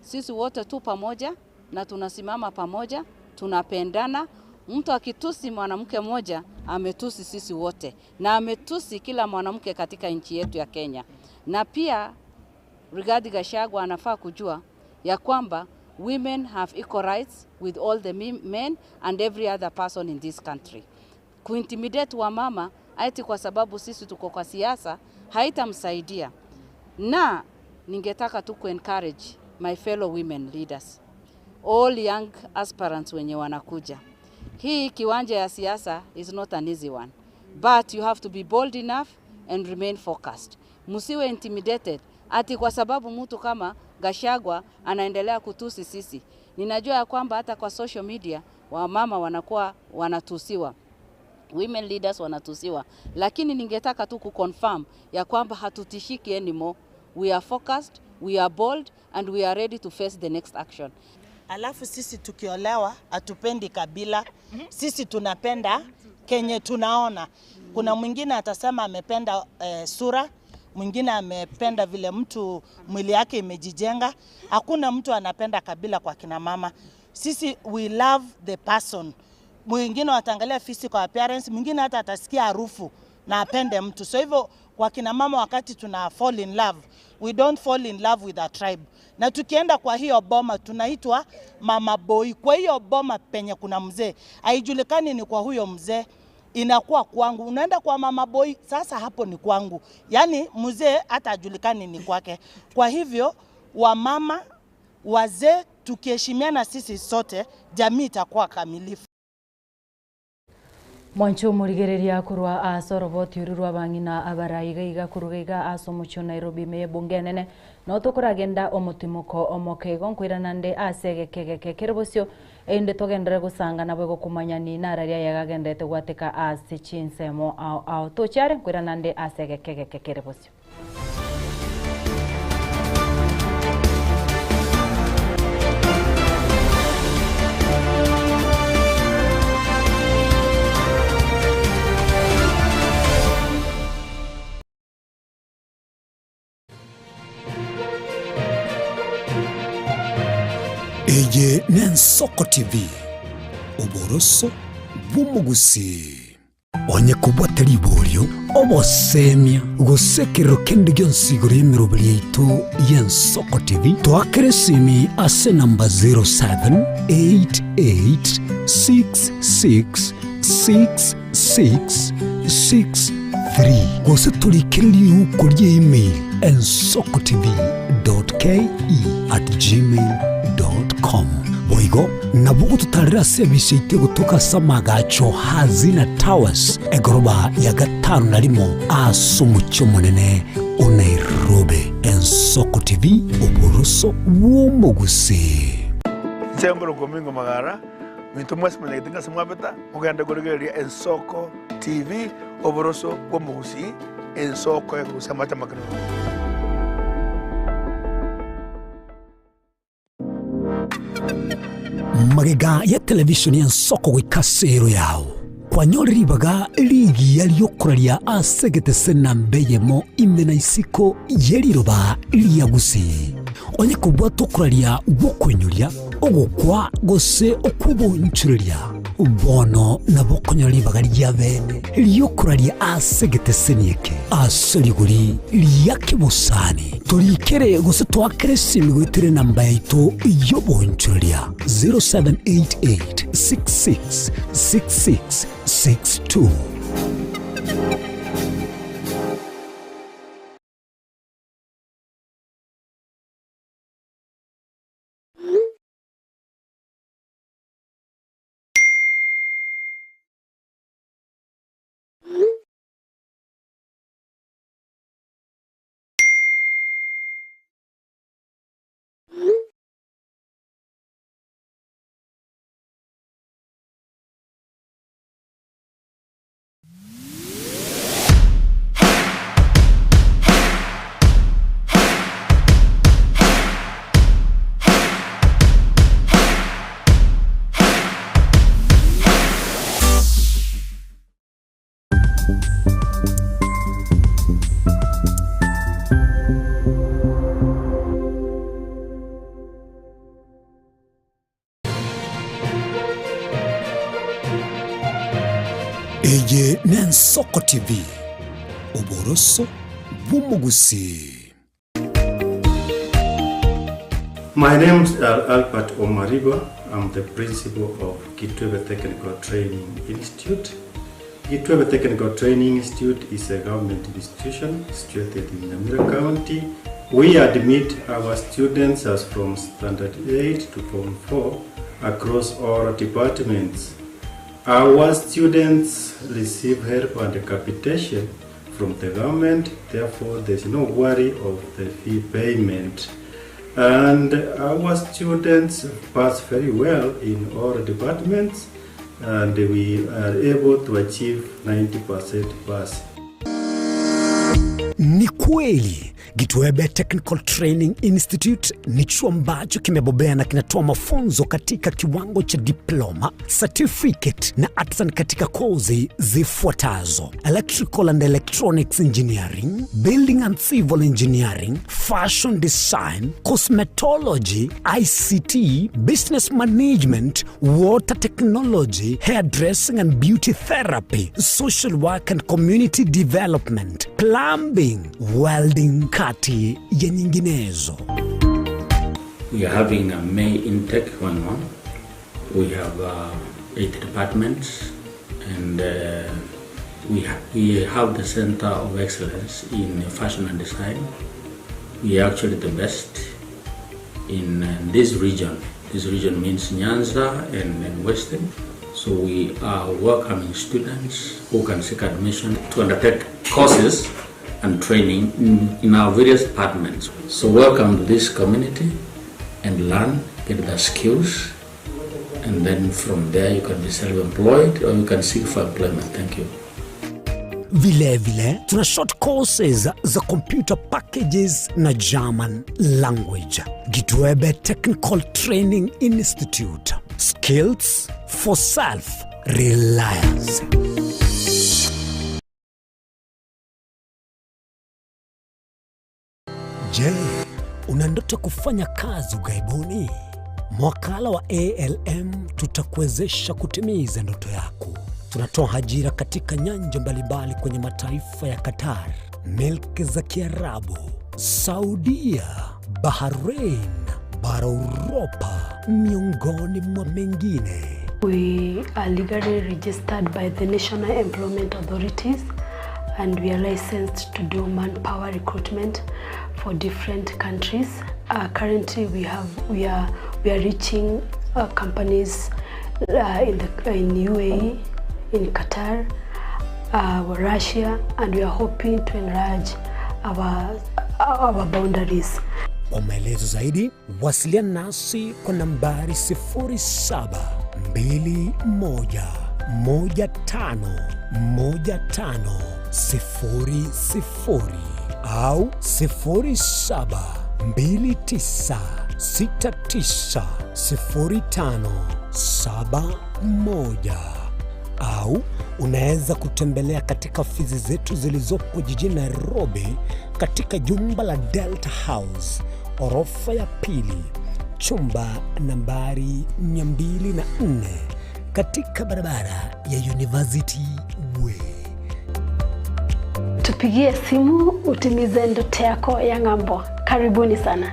sisi wote tu pamoja na tunasimama pamoja, tunapendana. Mtu akitusi mwanamke mmoja ametusi sisi wote, na ametusi kila mwanamke katika nchi yetu ya Kenya. Na pia Rigathi Gachagua anafaa kujua ya kwamba women have equal rights with all the men and every other person in this country. Kuintimidate wamama ati kwa sababu sisi tuko kwa siasa haitamsaidia. Na ningetaka tu kuencourage my fellow women leaders, all young aspirants wenye wanakuja. Hii kiwanja ya siasa is not an easy one, but you have to be bold enough and remain focused. Msiwe intimidated ati kwa sababu mtu kama Gachagua anaendelea kutusi sisi. Ninajua ya kwamba hata kwa social media wamama wanakuwa wanatusiwa, women leaders wanatusiwa, lakini ningetaka tu kuconfirm ya kwamba hatutishiki anymore. We are focused, we are bold and we are ready to face the next action. Alafu sisi tukiolewa hatupendi kabila, sisi tunapenda kenye tunaona. Kuna mwingine atasema amependa sura, mwingine amependa vile mtu mwili yake imejijenga. Hakuna mtu anapenda kabila kwa kina mama. Sisi we love the person. Mwingine wataangalia physical appearance, mwingine hata atasikia harufu na apende mtu. So hivyo kwa kina mama, wakati tuna fall in love, we don't fall in love with a tribe. Na tukienda kwa hiyo boma tunaitwa mama boy. Kwa hiyo boma penye kuna mzee, haijulikani ni kwa huyo mzee, inakuwa kwangu. Unaenda kwa mama boy, sasa hapo ni kwangu. Yaani mzee hata hajulikani ni kwake. Kwa hivyo wamama, wazee, tukiheshimiana sisi sote, jamii itakuwa kamilifu. Mwancho omorigereria korwa ase oroboti oru rwa abang'ina abarai iga iga koruga iga ase omochie o Nairobi ime y'ebunge enene, nabo tokoragenda omotimoko omoke igo nkoirana nde ase egeke egeke kere bosio erinde togenderere gosanga nabo egokomanyani nararia aye gagenderete gwateka ase chinsemo ao ao. Tochiare nkoirana nde ase egeke egeke kere bosio. Eye n'Ensoko TV, oboroso bw'omogusii. Onye kobwate riborio, obosemia, gose ekerero kende gionsi igoro y'emeroberi yaito y'Ensoko TV, toakere esimi ase enamba 0788666663 gose torikere riuko rie email ensokotv.ke@gmail.com. Boigo nabo ogototarera ase ebise yaito egotoka ase amagacho Hazina Towers, egoroba ya gatano na rimo ase omochie omonene o Nairobi. Ensoko TV, oboroso bw'omogusii. Inche nkorokwa Omingo Magara, minto mwensi monyagete ng'a ase mwabeta, mogende korigereria Ensoko TV, oboroso bw'omogusii, ensoko ekorusia amache amakenunu. Magega ya televishoni y'ensoko goika ase ero yao, kwanyore ribaga rigiya ri'okoraria ase egetese namba eyemo ime na isiko ye riroba ria Gusii. Onye kobwata okoraria gw'okoinyoria, ogokwa gose okw'obonchoreria, bono nabo okonyora ribaga ria bene ri'okoraria ase egeteseni eke ase rigori ria kebosani. Torikere gose toakere esimi goetera enamba yaito y'obonchoreria 0788 66 66 62. Eye n'Ensoko TV, oboroso bw'omogusii. My name is Albert Omariba. I'm the principal of Kitwebe Technical Training Institute. Kitwebe Technical Training Institute is a government institution situated in Nyamira County. We admit our students as from Standard 8 to Form 4 across all departments. Our students receive help and capitation from the government, therefore there's no worry of the fee payment. And our students pass very well in all departments and we are able to achieve 90% pass. Ni kweli Gitwebe Technical Training Institute ni chuo ambacho kimebobea na kinatoa mafunzo katika kiwango cha diploma, certificate na artisan katika kozi zifuatazo: Electrical and Electronics Engineering, Building and Civil Engineering, Fashion Design, Cosmetology, ICT, Business Management, Water Technology, Hairdressing and Beauty Therapy, Social Work and Community Development, Plumbing, Welding kati ya nyinginezo. We are having a May intake going on. We have 8 departments and we have the Center of Excellence in Fashion and Design. We are actually the best in this region. This region means Nyanza and Western. So we are welcoming students who can seek admission to undertake courses and training in our various departments. So welcome to this community and learn, get the skills, and then from there you can be self-employed or you can seek for employment. Thank you. Vile vile tuna short courses za computer packages na German language. Gitwebe Technical Training Institute. Skills for self-reliance. Je, una ndoto kufanya kazi ughaibuni? Mwakala wa ALM tutakuwezesha kutimiza ndoto yako. Tunatoa ajira katika nyanja mbalimbali kwenye mataifa ya Qatar, milki za Kiarabu, Saudia, Bahrain, bara Uropa, miongoni mwa mengine. We are legally registered by the National Employment Authorities and we are licensed to do manpower recruitment for different countries. Currently we are reaching companies in UAE, in Qatar, Russia, and we are hoping to enlarge our boundaries. Kwa maelezo zaidi wasiliana nasi kwa nambari sifuri saba mbili moja moja tano moja tano sifuri sifuri au sifuri saba mbili tisa sita tisa sifuri tano saba moja au unaweza kutembelea katika ofisi zetu zilizopo jijini Nairobi katika jumba la Delta House orofa ya pili chumba nambari mia mbili na nne katika barabara ya University Way. Tupigie simu utimize ndoto yako ya ng'ambo. Karibuni sana.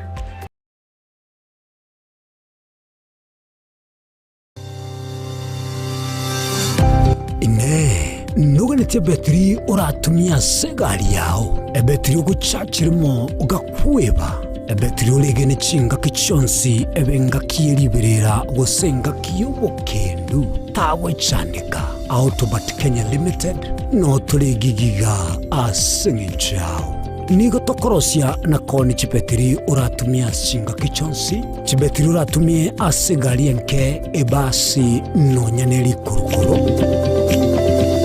Ine nuganetie betiri oratumia ase egari yao, ebetiri ogochachirimo ogakweba, ebetiri oregene chingaki chionsi ebe engaki ye riberera gose engaki y'obokendu tagwechandeka. Autobat Kenya Limited no toregigiga ase eng'encho yao. Nigo tokorosia na koni chibetiri oratumia chingaki chionsi, chibetiri oratumie ase egari enke, ebasi nonya ne rikurukuru.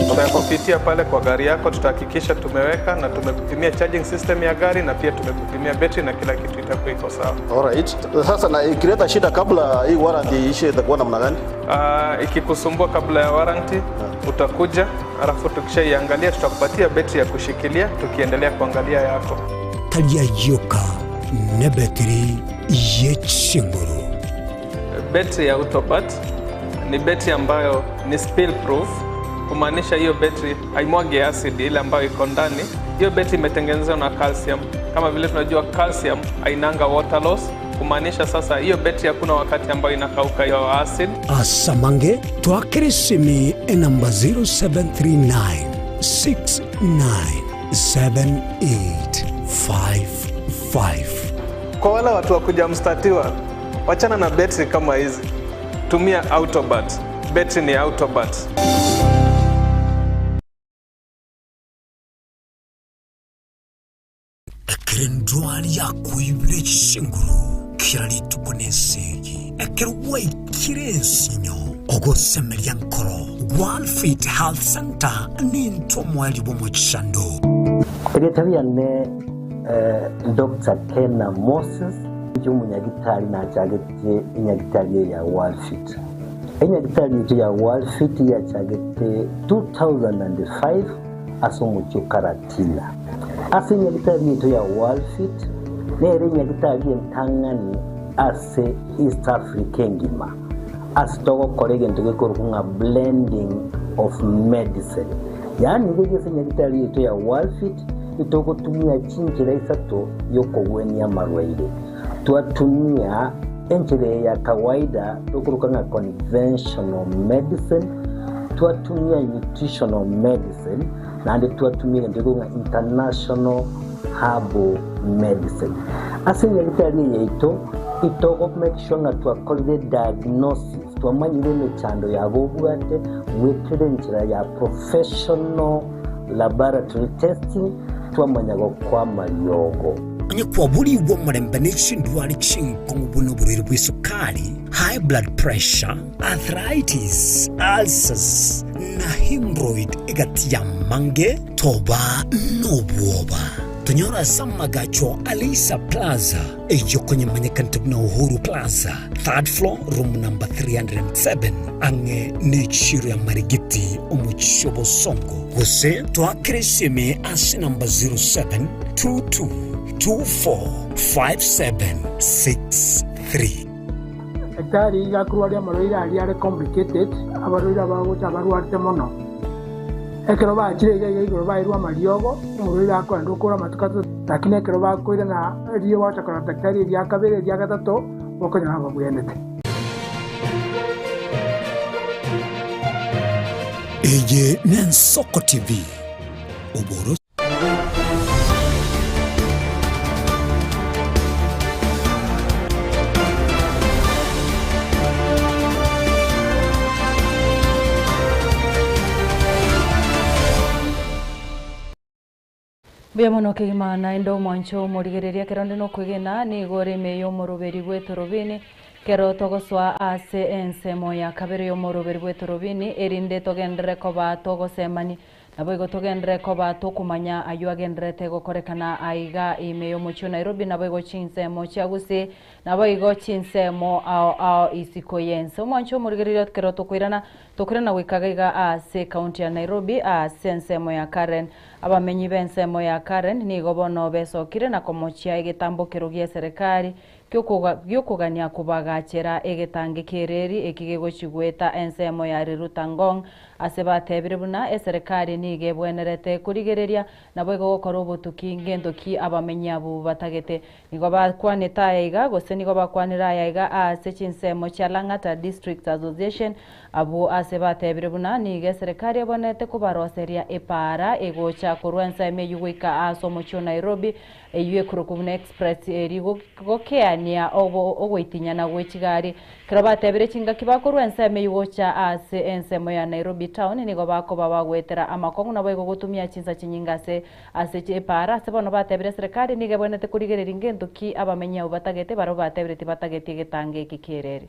Tutakupitia pale kwa gari yako, tutahakikisha tumeweka na tumekupimia charging system ya gari na pia tumekupimia betri na kila kitu itakuwa iko sawa. Alright. Sasa na ikileta shida kabla hii warranty iishe itakuwa namna gani? Ikikusumbua kabla ya warranty, Utakuja alafu tukishaiangalia tutakupatia betri ya kushikilia tukiendelea kuangalia yako. Tari ayioka nebetiri ye chinguru. Betri ya Autobat ni betri ambayo ni spill proof, kumaanisha hiyo betri haimwagi acid ile ambayo iko ndani. Hiyo betri imetengenezwa na calcium. Kama vile tunajua calcium hainanga water loss, kumaanisha sasa hiyo betri hakuna wakati ambayo inakauka hiyo acid. Asamange twakere esimi enamba 0739 697855. Kwa wale watu wa kujamstatiwa, wachana na betri kama hizi, tumia Autobat. Betri ni Autobat. Ekero endwari yakoibire chinguru kera rituko nesegi, ekero gwaikire ensinyo, ogosemeria nkoro, Walfit Health Centre nintwe omoerio bw'omochando. Erieta riane Doctor Kena Moses, inche omonyagitari nachagetie enyagitari eye ya Walfit. Enyagitari yaito ya Walfit yachagete 2005 ase omochie o Karatina. Ase enyagitari yaito ya Walfit nere enyagitari entang'ani ase East Africa engima ase togokora egento gekorokwa ng'a blending of medicine. Yaani iga ase enyagitari yaito ya Walfit itogotumia chinchera isato yokogwenia amarwaire. Twatumia enchera eye ya kawaida tokoroka ng'a conventional medicine, twatumia nutritional medicine, naende twatumia egento gekorokwa ng'a international herbal medicine. Ase enyagitari eye yaito, itogo make sure ng'a twakorire diagnosis, twamanyire emechando yabo obwate goetera enchera ya professional laboratory testing, twamanya gokoa amariogo. Onye kwaborigwe omorembe ne chindwari chinkong'u buna oborwaire bw'esukari, high blood pressure, arthritis, ulcers, na hemorrhoid egati y'amange, toba nobwoba. Tonyore ase amagacho a Leisa Plaza, eyio konyemanyekanete buna Uhuru Plaza, third floor, room number 307, ang'e n'echiro ya Marigiti, omochie o Bosongo, gose toakere esimi ase namba 0722245763. Daktari iga akorwaria amarwaire aria are complicated, abarwaire abagocha abarwarete mono. Ekero bachire iga iga igoro bairwe amariogo, omorwaire akoenda okora amatuko atato, lakini ekero bakoirana erio bagocha korora daktari eria kabere eria gatato, bokonyora babwenete. Eye n'Ensoko TV, oboro. Mbuya mono kegima naende omwancho omorigereria ekero onde nokwegena nigo ore ime y'omoroberi bw'etorobini kero togosoa ase ensemo ya kabere y'omoroberi bw'etorobini erinde togenderere koba togosemani Naboigo togenderere koba tokomanya ayio agendererete gokorekana aiga ime y'omochie o Nairobi naboigo chinsemo chia Gusii naboigo chinsemo ao ao isiko y'ense. Omwancho omorigereria ekero tokoirana tokoirana goika iga ase ekaunti ya Nairobi ase ensemo ya Karen. Abamenyi b'ensemo ya Karen nigo bono besokire na komochia egetambokero gi'eserekari gi'okogania kobagachera egetange ki'ereri eki gegochia goeta ensemo ya Riruta Ngong ase batebire buna eserekari nigo ebwenerete korigereria naboigo gokora obotuki ngento ki abamenyi abwo batagete. Nigo bakwanete aya iga gose nigo bakwanire aya iga aase chinsemo chia Lang'ata District Association abwo ase batebire buna nigo eserekari ebwenerete kobaroseria epaara egocha korwa ensemo eyio goika aase omochie o Nairobi Eyio ekorokwa buna express eri gokeania ogoitinyana gwe chigari. Ekero batebire chingaki bakorwa ensemo eyio gocha ase ensemo ya Nairobi town nigo bakoba bagoetera amakong'u naboigo gotumia chinsa chinyinge ase ase epaara ase bono batebire eserekari nigo ebwenerete korigereria ngento ki abamenyi abwo batagete barabwo batebire tibatageti egetango eke ki'ereri.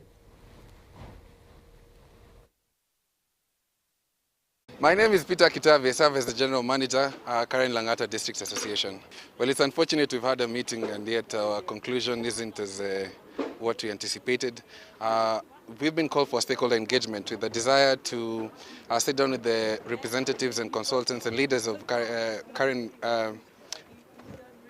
My name is Peter Kitavi. I serve as the General Manager, uh, Karen Langata District Association. Well, it's unfortunate we've had a meeting and yet our conclusion isn't as uh, what we anticipated. Uh, We've been called for stakeholder engagement with the desire to uh, sit down with the representatives and consultants and leaders of uh, current uh,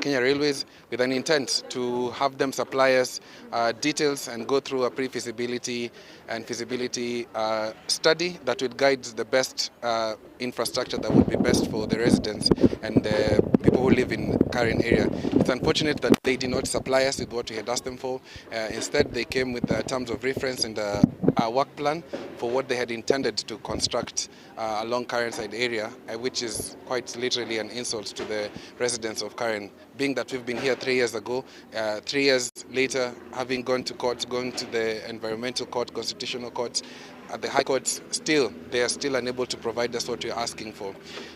Kenya Railways with an intent to have them supply us uh, details and go through a pre-feasibility and feasibility uh, study that would guide the best uh, infrastructure that would be best for the residents and the people who live in Karen area. It's unfortunate that they did not supply us with what we had asked them for. Uh, instead, they came with the terms of reference and a, a work plan for what they had intended to construct uh, along Karen side area, uh, which is quite literally an insult to the residents of Karen. Being that we've been here three years ago, uh, three years later, having gone to court, gone to the environmental court, constitutional court, at the High Court, still, they are still unable to provide us what we're asking for.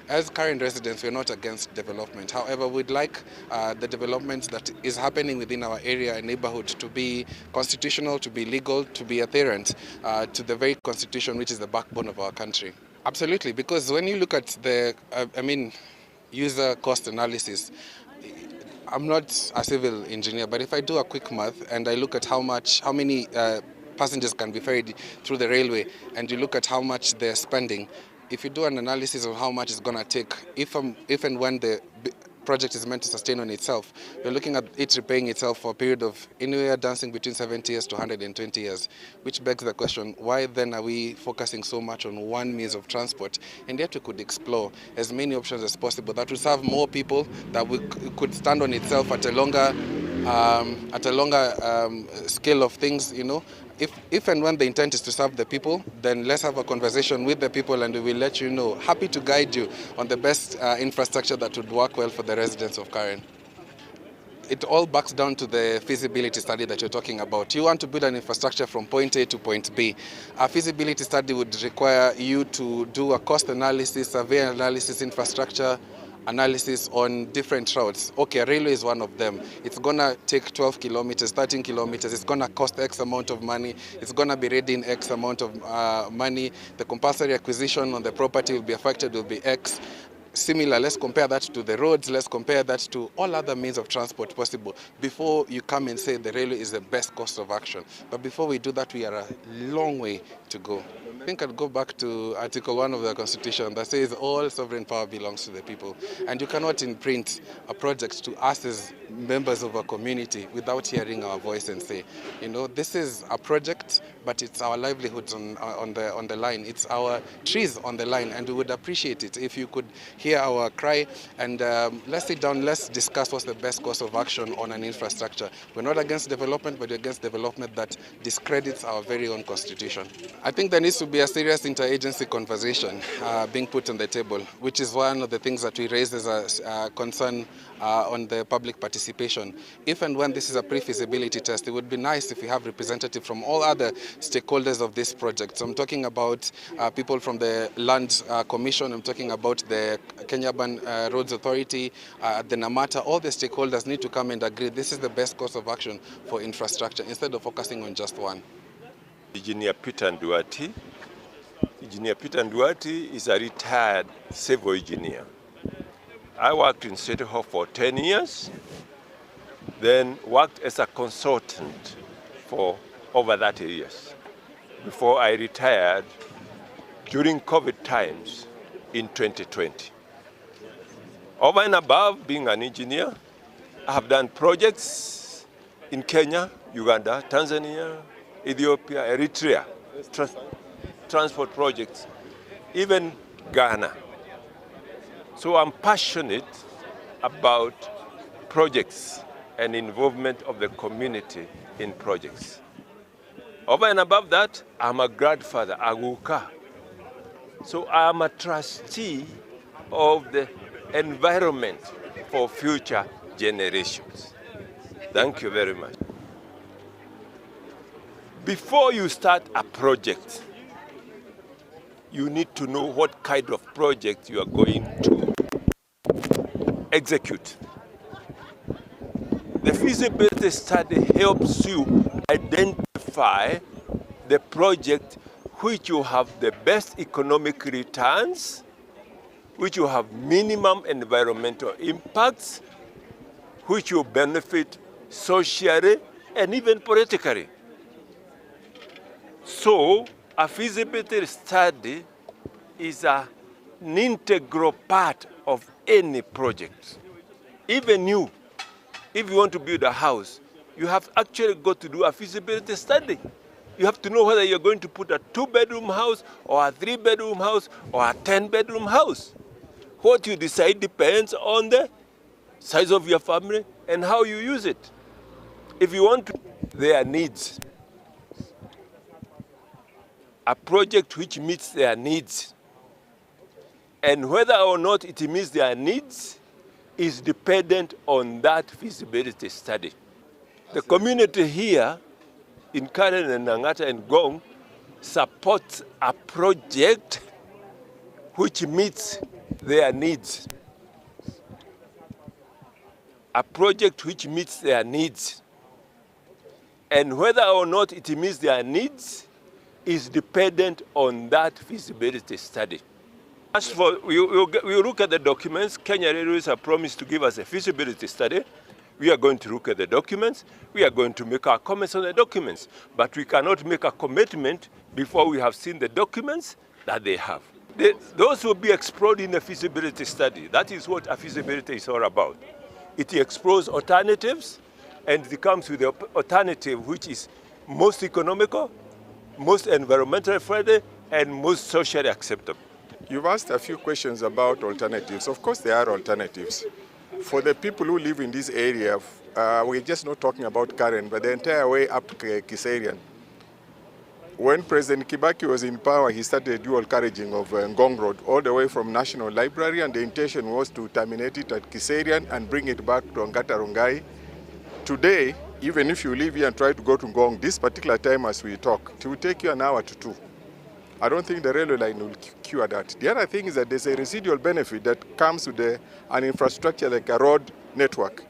As current residents, we're not against development. However, we'd like uh, the development that is happening within our area and neighborhood to be constitutional, to be legal, to be adherent uh, to the very constitution which is the backbone of our country. Absolutely, because when you look at the, uh, I mean, user cost analysis, I'm not a civil engineer, but if I do a quick math and I look at how much, how many uh, passengers can be ferried through the railway, and you look at how much they're spending, if you do an analysis of how much it's going to take, if, um, if and when the project is meant to sustain on itself, we're looking at it repaying itself for a period of anywhere dancing between 70 years to 120 years, which begs the question, why then are we focusing so much on one means of transport? And yet we could explore as many options as possible that would serve more people, that we could stand on itself at a longer, um, at a longer um, scale of things, you know. If, if and when the intent is to serve the people, then let's have a conversation with the people and we will let you know. Happy to guide you on the best uh, infrastructure that would work well for the residents of Karen. It all backs down to the feasibility study that you're talking about. You want to build an infrastructure from point A to point B. A feasibility study would require you to do a cost analysis, survey analysis, infrastructure analysis on different routes. Okay, a railway is one of them. It's gonna take 12 kilometers, 13 kilometers. It's gonna cost X amount of money. It's gonna be ready in X amount of uh, money. The compulsory acquisition on the property will be affected, will be X. Similar, let's compare that to the roads, let's compare that to all other means of transport possible before you come and say the railway is the best course of action. But before we do that, we are a long way to go. I think I'd go back to Article 1 of the Constitution that says all sovereign power belongs to the people. And you cannot imprint a project to us as members of a community without hearing our voice and say, you know, this is a project, but it's our livelihoods on, uh, on, the, on the line. It's our trees on the line. And we would appreciate it if you could hear our cry and um, let's sit down, let's discuss what's the best course of action on an infrastructure. We're not against development, but we're against development that discredits our very own constitution. I think there needs to be a serious interagency conversation uh, being put on the table, which is one of the things that we raised as a uh, concern uh, on the public participation. If and when this is a pre-feasibility test, it would be nice if we have representatives from all other stakeholders of this project. So I'm talking about uh, people from the Land uh, Commission, I'm talking about the Kenya Urban uh, Roads Authority, uh, the Namata, all the stakeholders need to come and agree this is the best course of action for infrastructure instead of focusing on just one. Engineer Peter Nduati. Engineer Peter Nduati is a retired civil engineer. I worked in City Hall for 10 years, then worked as a consultant for over 30 years before I retired during COVID times in 2020. Over and above being an engineer, I have done projects in Kenya, Uganda, Tanzania, Ethiopia, Eritrea, transport projects, even Ghana. So I'm passionate about projects and involvement of the community in projects. Over and above that, I'm a grandfather, Aguka. So I'm a trustee of the environment for future generations. Thank you very much. Before you start a project, you need to know what kind of project you are going to execute. The feasibility study helps you identify the project which you have the best economic returns, which you have minimum environmental impacts, which will benefit socially and even politically. So a feasibility study is an integral part of any project. Even you, if you want to build a house, you have actually got to do a feasibility study. You have to know whether you're going to put a two-bedroom house or a three-bedroom house or a 10-bedroom house. What you decide depends on the size of your family and how you use it. If you want to, their needs, a project which meets their needs, and whether or not it meets their needs is dependent on that feasibility study. The community here in Karen and Nangata and Ngong supports a project which meets their needs. A project which meets their needs. And whether or not it meets their needs is dependent on that feasibility study. As for, we look at the documents, Kenya Railways have promised to give us a feasibility study. We are going to look at the documents. We are going to make our comments on the documents. But we cannot make a commitment before we have seen the documents that they have. Those will be explored in a feasibility study. That is what a feasibility is all about. It explores alternatives and it comes with the alternative which is most economical, most environmentally friendly, and most socially acceptable. You've asked a few questions about alternatives. Of course, there are alternatives. For the people who live in this area, we're just not talking about Karen, but the entire way up to Kiserian. When President Kibaki was in power, he started a dual carriaging of Ngong Road all the way from National Library, and the intention was to terminate it at Kiserian and bring it back to Ongata Rongai. Today, even if you live here and try to go to Ngong, this particular time as we talk, it will take you an hour to two. I don't think the railway line will cure that. The other thing is that there's a residual benefit that comes with an infrastructure like a road network.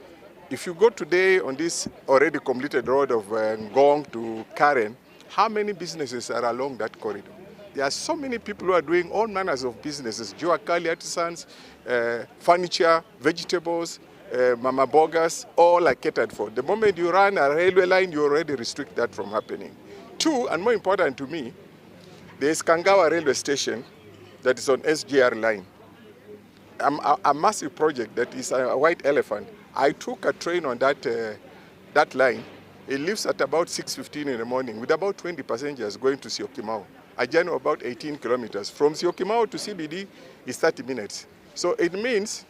If you go today on this already completed road of Ngong to Karen, how many businesses are along that corridor? There are so many people who are doing all manners of businesses, Jua Kali artisans, furniture, vegetables, mama bogas, all are catered for. The moment you run a railway line, you already restrict that from happening. Two, and more important to me, there is Kangawa railway station that is on SGR line. A massive project that is a white elephant. I took a train on that line. It leaves at about 6:15 in the morning with about 20 passengers going to Syokimau, a journey of about 18 kilometers. From Syokimau to CBD is 30 minutes. So it means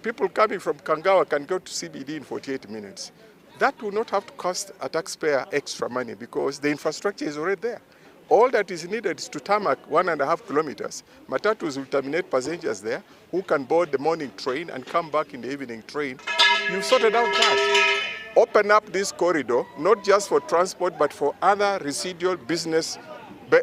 people coming from Kangawa can go to CBD in 48 minutes. That will not have to cost a taxpayer extra money because the infrastructure is already there. All that is needed is to tarmac 1.5 kilometers. Matatus will terminate passengers there who can board the morning train and come back in the evening train. You've sorted out that. Open up this corridor, not just for transport, but for other residual business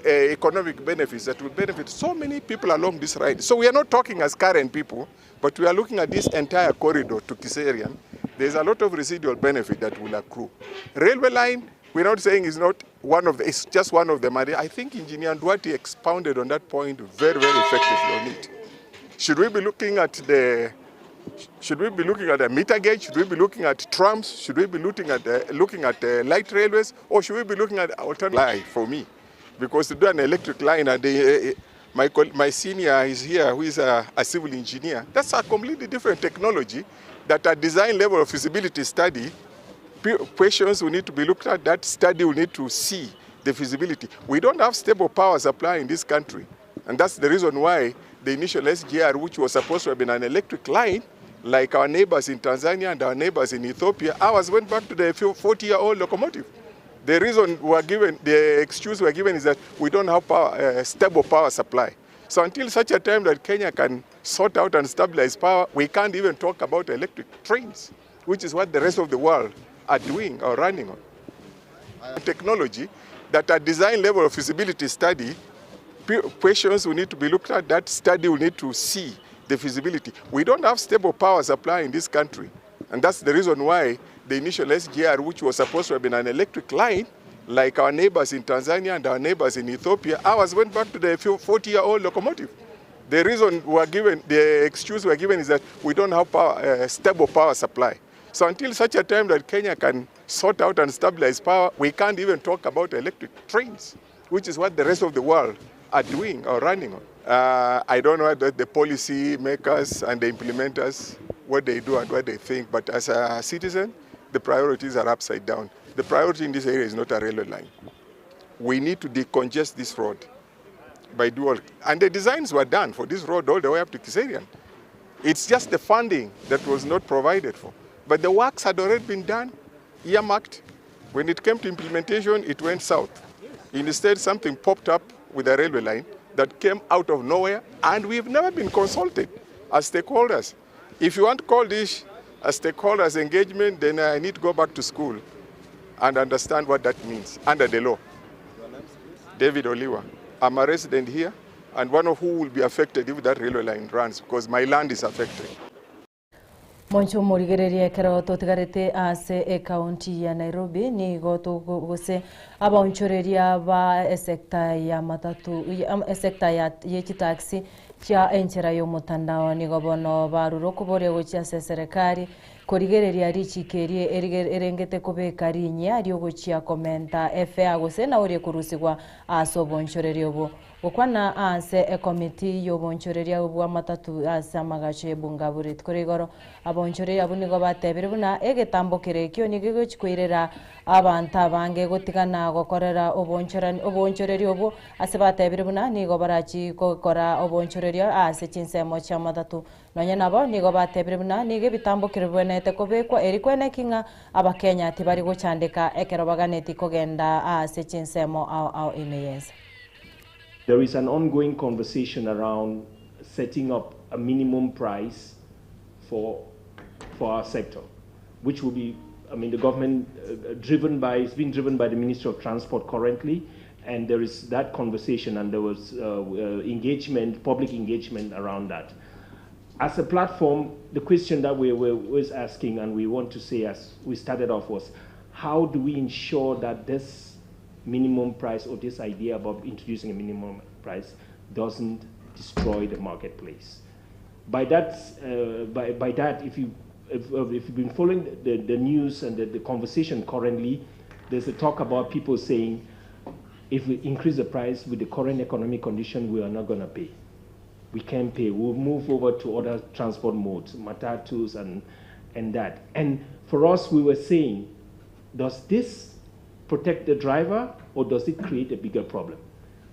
economic benefits that will benefit so many people along this ride. So we are not talking as current people, but we are looking at this entire corridor to Kiserian. There's a lot of residual benefit that will accrue. Railway line, we're not saying it's not one of the, it's just one of them. I think Engineer Nduati expounded on that point very, very effectively on it. Should we be looking at the, should we be looking at a meter gauge? Should we be looking at trams? Should we be looking at the, looking at the light railways? Or should we be looking at alternative line for me? Because to do an electric line, and the, my senior is here, who is a civil engineer, that's a completely different technology that at design level of feasibility study, questions will need to be looked at. That study will need to see the feasibility. We don't have stable power supply in this country. And that's the reason why the initial SGR, which was supposed to have been an electric line, like our neighbors in Tanzania and our neighbors in Ethiopia, ours went back to the 40-year-old locomotive. The reason we were given, the excuse we were given is that we don't have power, stable power supply. So until such a time that Kenya can sort out and stabilize power, we can't even talk about electric trains, which is what the rest of the world are doing or running on. Technology that at design level of feasibility study, questions will need to be looked at. That study will need to see the feasibility. We don't have stable power supply in this country. And that's the reason why the initial SGR, which was supposed to have been an electric line, like our neighbors in Tanzania and our neighbors in Ethiopia, ours went back to the 40-year-old locomotive. The reason we were given, the excuse we were given is that we don't have power, stable power supply. So until such a time that Kenya can sort out and stabilize power, we can't even talk about electric trains, which is what the rest of the world are doing or running on. Uh, I don't know what the policy makers and the implementers, what they do and what they think, but as a citizen, the priorities are upside down. The priority in this area is not a railway line. We need to decongest this road by dual. And the designs were done for this road all the way up to Kiserian. It's just the funding that was not provided for. But the works had already been done, earmarked. When it came to implementation, it went south. Instead, something popped up with a railway line that came out of nowhere, and we've never been consulted as stakeholders. If you want to call this a stakeholders engagement, then I need to go back to school and understand what that means under the law. David Oliwa. I'm a resident here and one of who will be affected if that railway line runs because my land is affected. Monche omorigereria ekero totigarete ase ekaunti ya Nairobi nigo gose abaonchoreria ba esecta ya matatu esecta ya ye chitaxi chia enchera y'omotandao nigo bono barure okoboria gochia ase eserekari korigereria richiko erie erengete kobeka rinyia riogochia komenta efare gose naorie ekorusigwa ase obonchoreria obo. Gokwana ase ekomiti y'obonchoreria bw'amatatu ase amagacho y'ebunga bore rituko ria igoro, abonchoreria abwo nigo batebire buna egetambo kere ekio nigo egochi koirera abanto abange gotigana gokorera obonchorani obonchoreria obwo ase batebire buna nigo barachi gokora obonchoreria ase chinsemo chi'amatatu. Nonya nabo nigo batebire buna nigo ebitambo kere bibwenerete kobekwa eri kweneki ng'a Abakenya tibari gochandeka ekero baganeti kogenda ase chinsemo ao ao ime y'ense. There is an ongoing conversation around setting up a minimum price for, for our sector, which will be, I mean, the government uh, driven by, it's been driven by the Ministry of Transport currently, and there is that conversation and there was uh, uh, engagement, public engagement around that. As a platform, the question that we were always asking and we want to say as we started off was, how do we ensure that this minimum price or this idea about introducing a minimum price doesn't destroy the marketplace? By that, uh, by, by that if, you, if, uh, if you've been following the, the news and the, the conversation currently, there's a talk about people saying, if we increase the price with the current economic condition, we are not going to pay. We can't pay. We'll move over to other transport modes, matatus and, and that. And for us, we were saying, does this protect the driver or does it create a bigger problem?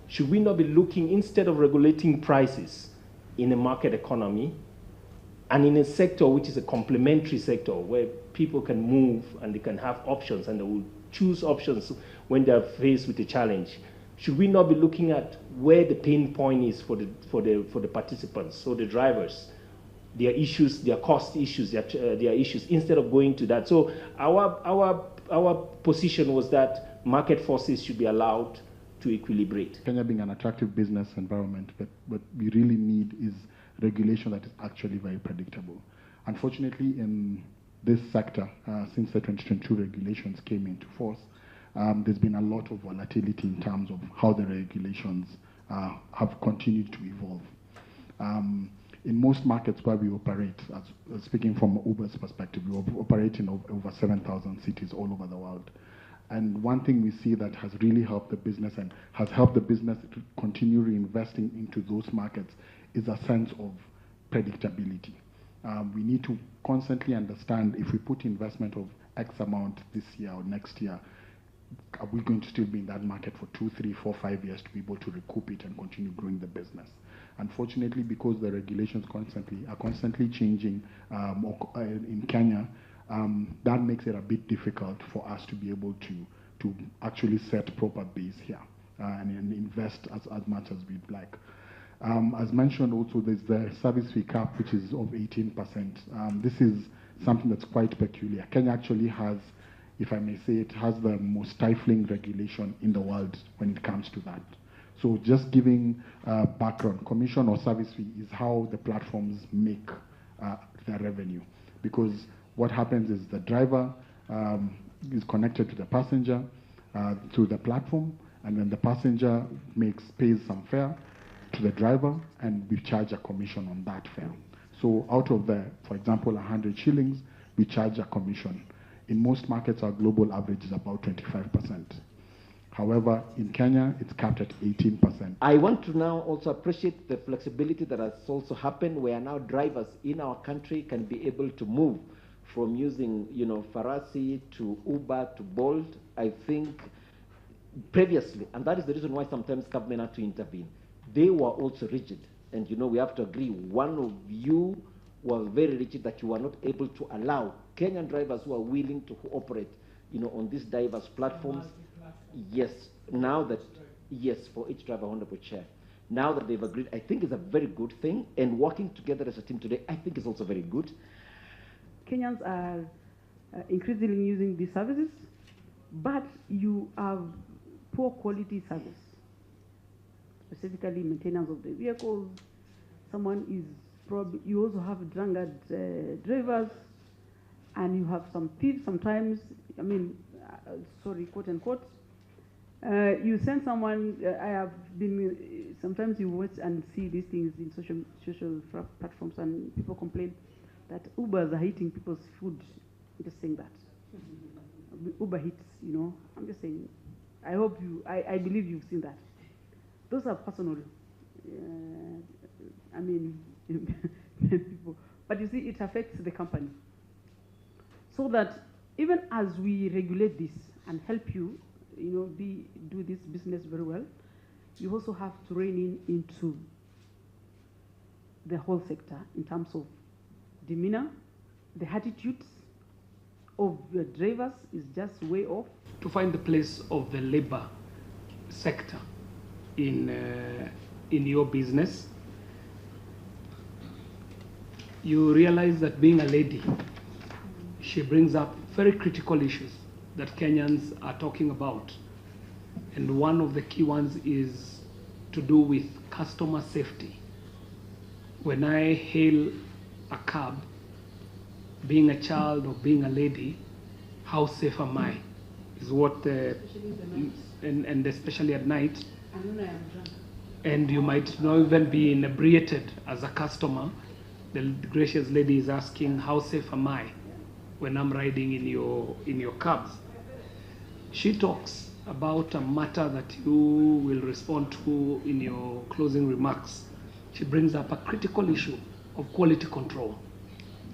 Should we not be looking, instead of regulating prices in a market economy and in a sector which is a complementary sector where people can move and they can have options and they will choose options when they are faced with a challenge, should we not be looking at where the pain point is for the, for the, for the participants, so the drivers, their issues, their cost issues, their, uh, their issues, instead of going to that? So our, our, our position was that market forces should be allowed to equilibrate. Kenya being an attractive business environment, but what we really need is regulation that is actually very predictable. Unfortunately, in this sector, uh, since the 2022 regulations came into force, um, there's been a lot of volatility in terms of how the regulations uh, have continued to evolve. Um, in most markets where we operate, as, uh, speaking from Uber's perspective, we operate in over 7,000 cities all over the world. And one thing we see that has really helped the business and has helped the business to continue reinvesting into those markets is a sense of predictability. Um, we need to constantly understand if we put investment of X amount this year or next year, are we going to still be in that market for 2, 3, 4, 5 years to be able to recoup it and continue growing the business? Unfortunately, because the regulations constantly are constantly changing um, uh, in Kenya, um, that makes it a bit difficult for us to be able to, to actually set proper base here uh, and, and invest as, as much as we'd like. Um, as mentioned also, there's the service fee cap, which is of 18%. Um, this is something that's quite peculiar. Kenya actually has, if I may say it, has the most stifling regulation in the world when it comes to that. So just giving uh, background, commission or service fee is how the platforms make uh, their revenue. Because what happens is the driver um, is connected to the passenger uh, through the platform, and then the passenger makes pays some fare to the driver, and we charge a commission on that fare. So out of the, for example, 100 shillings, we charge a commission. In most markets, our global average is about 25%. However, in Kenya, it's capped at 18%. I want to now also appreciate the flexibility that has also happened where now drivers in our country can be able to move from using, you know, Farasi to Uber to Bolt. I think previously, and that is the reason why sometimes government had to intervene, they were also rigid. And, you know, we have to agree, one of you was very rigid that you were not able to allow Kenyan drivers who are willing to operate, you know, on these diverse platforms. Yes, now that, yes, for each driver, Honorable Chair. Now that they've agreed, I think it's a very good thing. And working together as a team today, I think is also very good. Kenyans are increasingly using these services, but you have poor quality service, specifically maintenance of the vehicles. Someone is probably, you also have drunkard drivers, and you have some thieves sometimes. I mean, sorry, quote unquote. You send someone, I have been, sometimes you watch and see these things in social platforms, and people complain that Ubers are eating people's food. I'm just saying that. Uber hits, you know. I'm just saying, I hope you, I believe you've seen that. Those are personal, I mean, people. But you see, it affects the company. So that even as we regulate this and help you, you know, do this business very well, you also have to rein in into the whole sector in terms of demeanor, the attitudes of the drivers is just way off. To find the place of the labor sector in your business, you realize that being a lady, she brings up very critical issues that Kenyans are talking about. And one of the key ones is to do with customer safety. When I hail a cab, being a child or being a lady, how safe am I? Is what the, and especially at night. And when I am drunk. And you might not even be inebriated as a customer. The gracious lady is asking, how safe am I when I'm riding in your cabs? She talks about a matter that you will respond to in your closing remarks. She brings up a critical issue of quality control,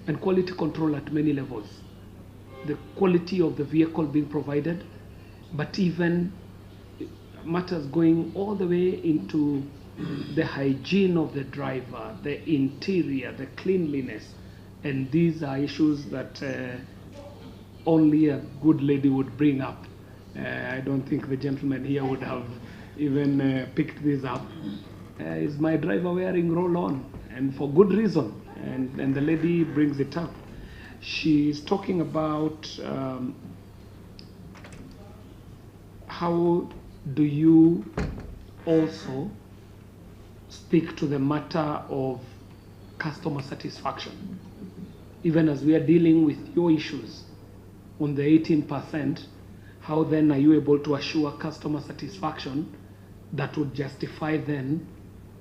and quality control at many levels. The quality of the vehicle being provided, but even matters going all the way into the hygiene of the driver, the interior, the cleanliness. And these are issues that only a good lady would bring up. I don't think the gentleman here would have even picked this up. Is my driver wearing roll-on? And for good reason. And the lady brings it up. She's talking about how do you also speak to the matter of customer satisfaction? Even as we are dealing with your issues on the 18%, how then are you able to assure customer satisfaction that would justify then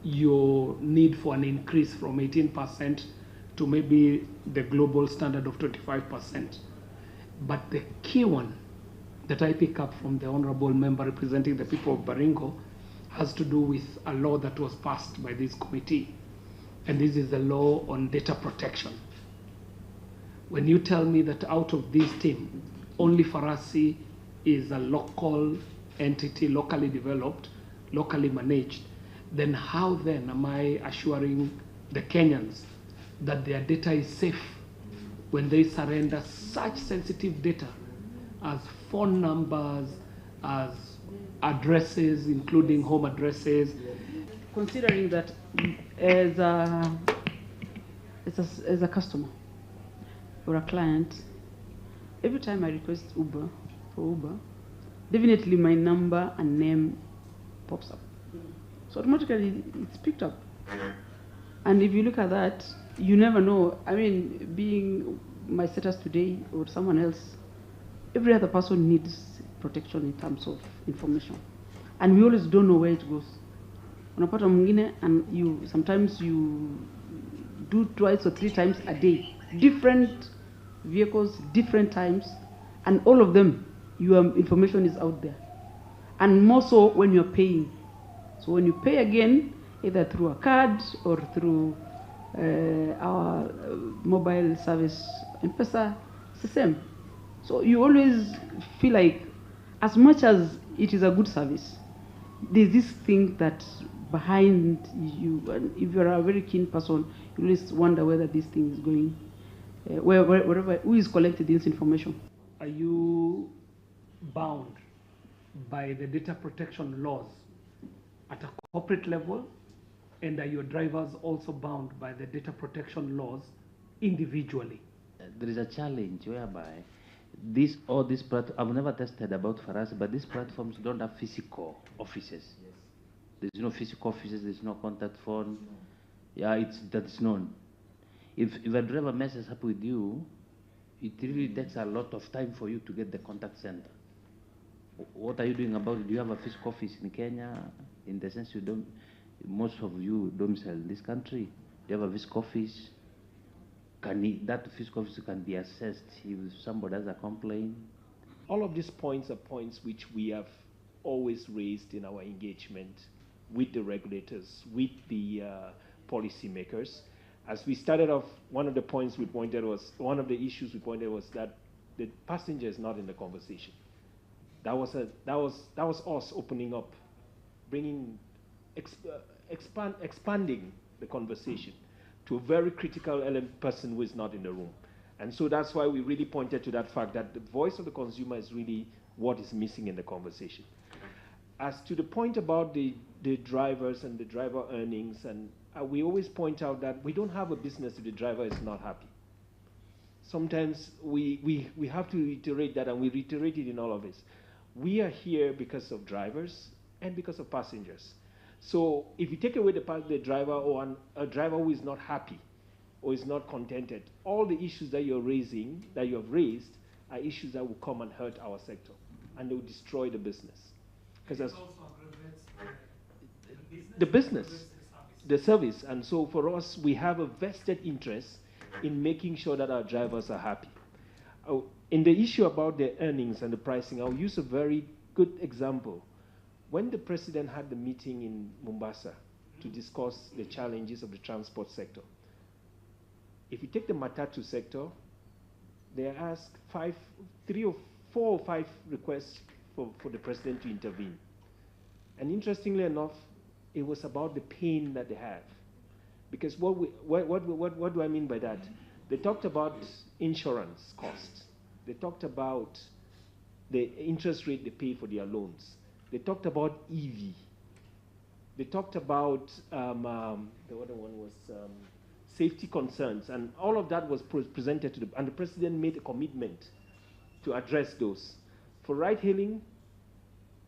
your need for an increase from 18% to maybe the global standard of 25%? But the key one that I pick up from the honorable member representing the people of Baringo has to do with a law that was passed by this committee. And this is the law on data protection. When you tell me that out of this team, only Farasi is a local entity, locally developed, locally managed, then how then am I assuring the Kenyans that their data is safe when they surrender such sensitive data as phone numbers, as addresses, including home addresses? Considering that as a customer or a client, every time I request Uber, for Uber, definitely my number and name pops up. So automatically it's picked up. And if you look at that, you never know. I mean, being my status today or someone else, every other person needs protection in terms of information. And we always don't know where it goes. Unapata mwingine, and you sometimes you do twice or three times a day, different vehicles, different times, and all of them, your information is out there. And more so when you're paying. So when you pay again, either through a card or through uh, our uh, mobile service, M-Pesa, it's the same. So you always feel like, as much as it is a good service, there's this thing that behind you, and if you're a very keen person, you always wonder whether this thing is going, uh, where, where, wherever, who is collecting this information. Are you bound by the data protection laws at a corporate level? And are your drivers also bound by the data protection laws individually? There is a challenge whereby this all these plat- I've never tested about Farasi, but these platforms don't have physical offices. Yes. There's no physical offices. There's no contact phone. No. Yeah, it's that's known. If if a driver messes up with you, it really takes a lot of time for you to get the contact center. What are you doing about it? Do you have a physical office in Kenya? In the sense you don't, most of you domicile in this country. Do you have a physical office? Can it, that physical office can be assessed if somebody has a complaint? All of these points are points which we have always raised in our engagement with the regulators, with the policymakers. As we started off, one of the points we pointed was, one of the issues we pointed was that the passenger is not in the conversation. That was, a, that was, that was us opening up, bringing, exp, expand, expanding the conversation to a very critical element person who is not in the room. And so that's why we really pointed to that fact that the voice of the consumer is really what is missing in the conversation. As to the point about the, the drivers and the driver earnings, and uh, we always point out that we don't have a business if the driver is not happy. Sometimes we, we, we have to reiterate that, and we reiterate it in all of this. We are here because of drivers and because of passengers. So if you take away the, the driver or an, a driver who is not happy or is not contented, all the issues that you're raising, that you have raised, are issues that will come and hurt our sector, and they will destroy the business. Because as the business, the service. And so for us, we have a vested interest in making sure that our drivers are happy. Oh, in the issue about the earnings and the pricing, I'll use a very good example. When the president had the meeting in Mombasa to discuss the challenges of the transport sector, if you take the matatu sector, they asked five, three or four or five requests for, for the president to intervene. And interestingly enough, it was about the pain that they have. Because what, we, what, what, what, what do I mean by that? They talked about insurance costs. They talked about the interest rate they pay for their loans. They talked about EV. They talked about, um, um, the other one was um, safety concerns. And all of that was pre presented to the, and the president made a commitment to address those. For ride hailing,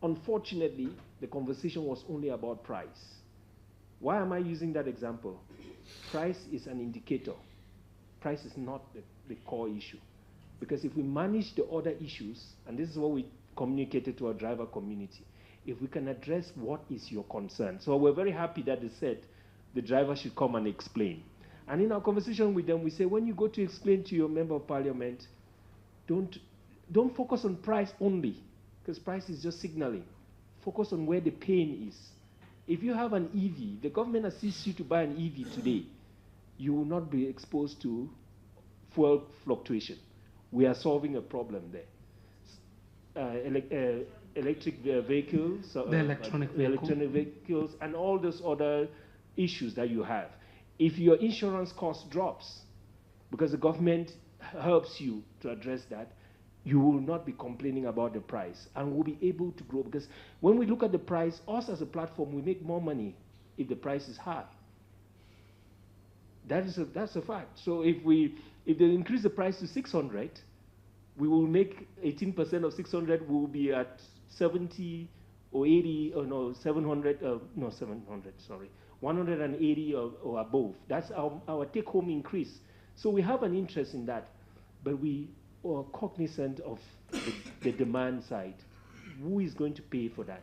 unfortunately, the conversation was only about price. Why am I using that example? Price is an indicator. Price is not the, the core issue. Because if we manage the other issues, and this is what we communicated to our driver community, if we can address what is your concern. So we're very happy that they said the driver should come and explain. And in our conversation with them, we say, when you go to explain to your member of parliament, don't, don't focus on price only, because price is just signaling. Focus on where the pain is. If you have an EV, the government assists you to buy an EV today, you will not be exposed to fuel fluctuation. We are solving a problem there. Uh, ele uh, electric vehicles, uh, the electronic, vehicle. electronic vehicles, and all those other issues that you have. If your insurance cost drops, because the government helps you to address that, you will not be complaining about the price and we'll be able to grow. Because when we look at the price, us as a platform, we make more money if the price is high. That is a, that's a fact. So if, we, if they increase the price to 600, we will make 18% of 600, we will be at 70 or 80, or no, 700, uh, no, 700, sorry, 180 or, or above. That's our, our take home increase. So we have an interest in that, but we are cognizant of the, the demand side. Who is going to pay for that?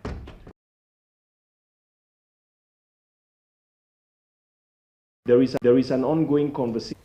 There is, there is an ongoing conversation.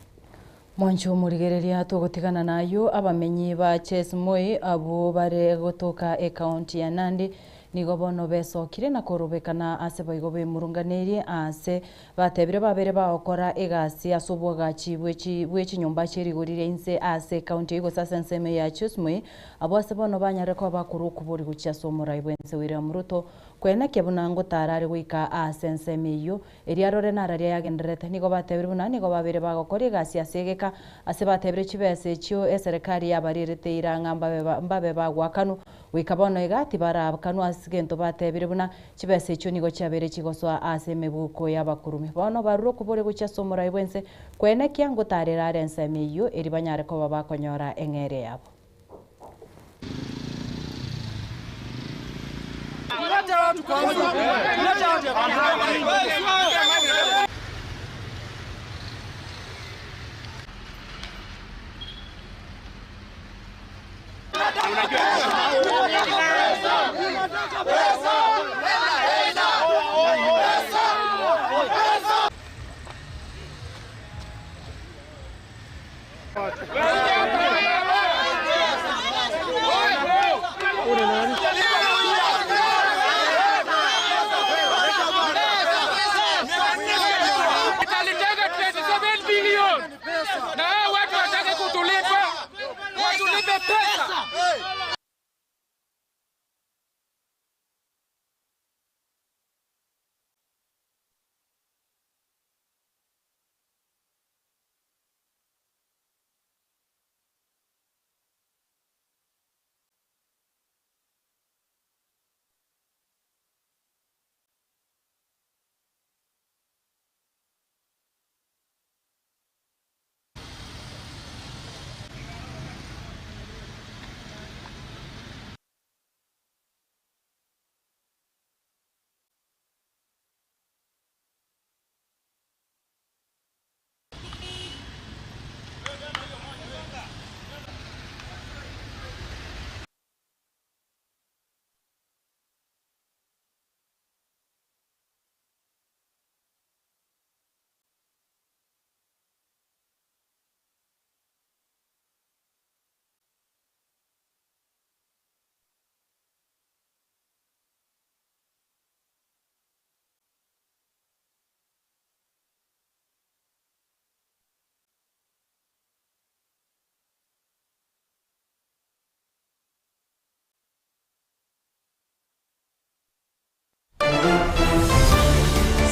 Mwancho omorigereria togotigana nayo abamenyi ba Chesmoi abo bare gotoka ekaunti ya Nandi. Nigo bono besokire na korobekana ase boigo bemurunganeirie aase batebire babere bagokora egasi ase oboagachi bwe chinyomba chie rigori ria inse ase ekaunti eyio gose ase ensemo ya Chusmoi, abwo ase bono banyarire koba bakorwa okobori gochia ase omorai bw'ense William Ruto kwenekia buna ngotara are goika aase ensemo eyio Erio arore nararia yagendererete. Nigo batebire buna nigo babeire bagokora egasi ase egeka, ase batebire chibesa echio eserekari yabarierete eira ng'a mbabe mbabe bagoakanwa. Goika bono iga tibaraakanwa ase gento batebire buna chibesa echio nigo chiabeire chigosoa ase emebuko y'abakurume. Bono barure okoboria gochia ase omorai bw'ense, kwenekia ngotaarera are ensemo eyio, erio banyare koba bakonyora eng'eria yabo. Alitega 27 bilioni na hao watu watake kutulipa, watulipe pesa.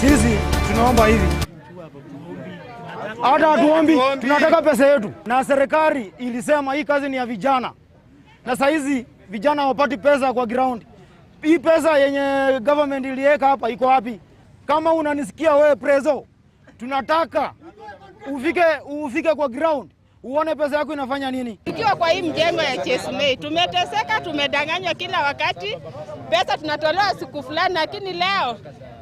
Sisi tunaomba hivi, hata hatuombi, tunataka pesa yetu. Na serikali ilisema hii kazi ni ya vijana, na saa hizi vijana hawapati pesa kwa ground. Hii pesa yenye government iliweka hapa iko wapi? Kama unanisikia wewe prezo, tunataka ufike, ufike kwa ground uone pesa yako inafanya nini. Ikiwa kwa hii mjengo ya Chesmei tumeteseka, tumedanganywa kila wakati, pesa tunatolewa siku fulani, lakini leo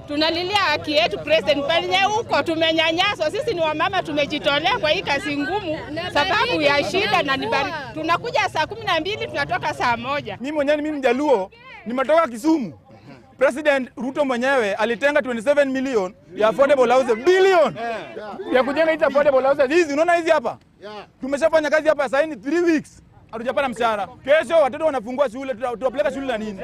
tunalilia haki yetu president. Penye huko tumenyanyaswa, sisi ni wamama, tumejitolea kwa hii kazi ngumu sababu ya shida na ni baridi. Tunakuja saa 12 tunatoka saa 1. Mimi mwenyewe mimi Mjaluo nimetoka Kisumu. President Ruto mwenyewe alitenga 27 million ya affordable houses billion ya kujenga hizi affordable houses hizi, unaona hizi hapa. Tumeshafanya kazi hapa sasa ni 3 weeks hatujapata mshahara. Kesho watoto wanafungua shule, tutawapeleka shule na nini?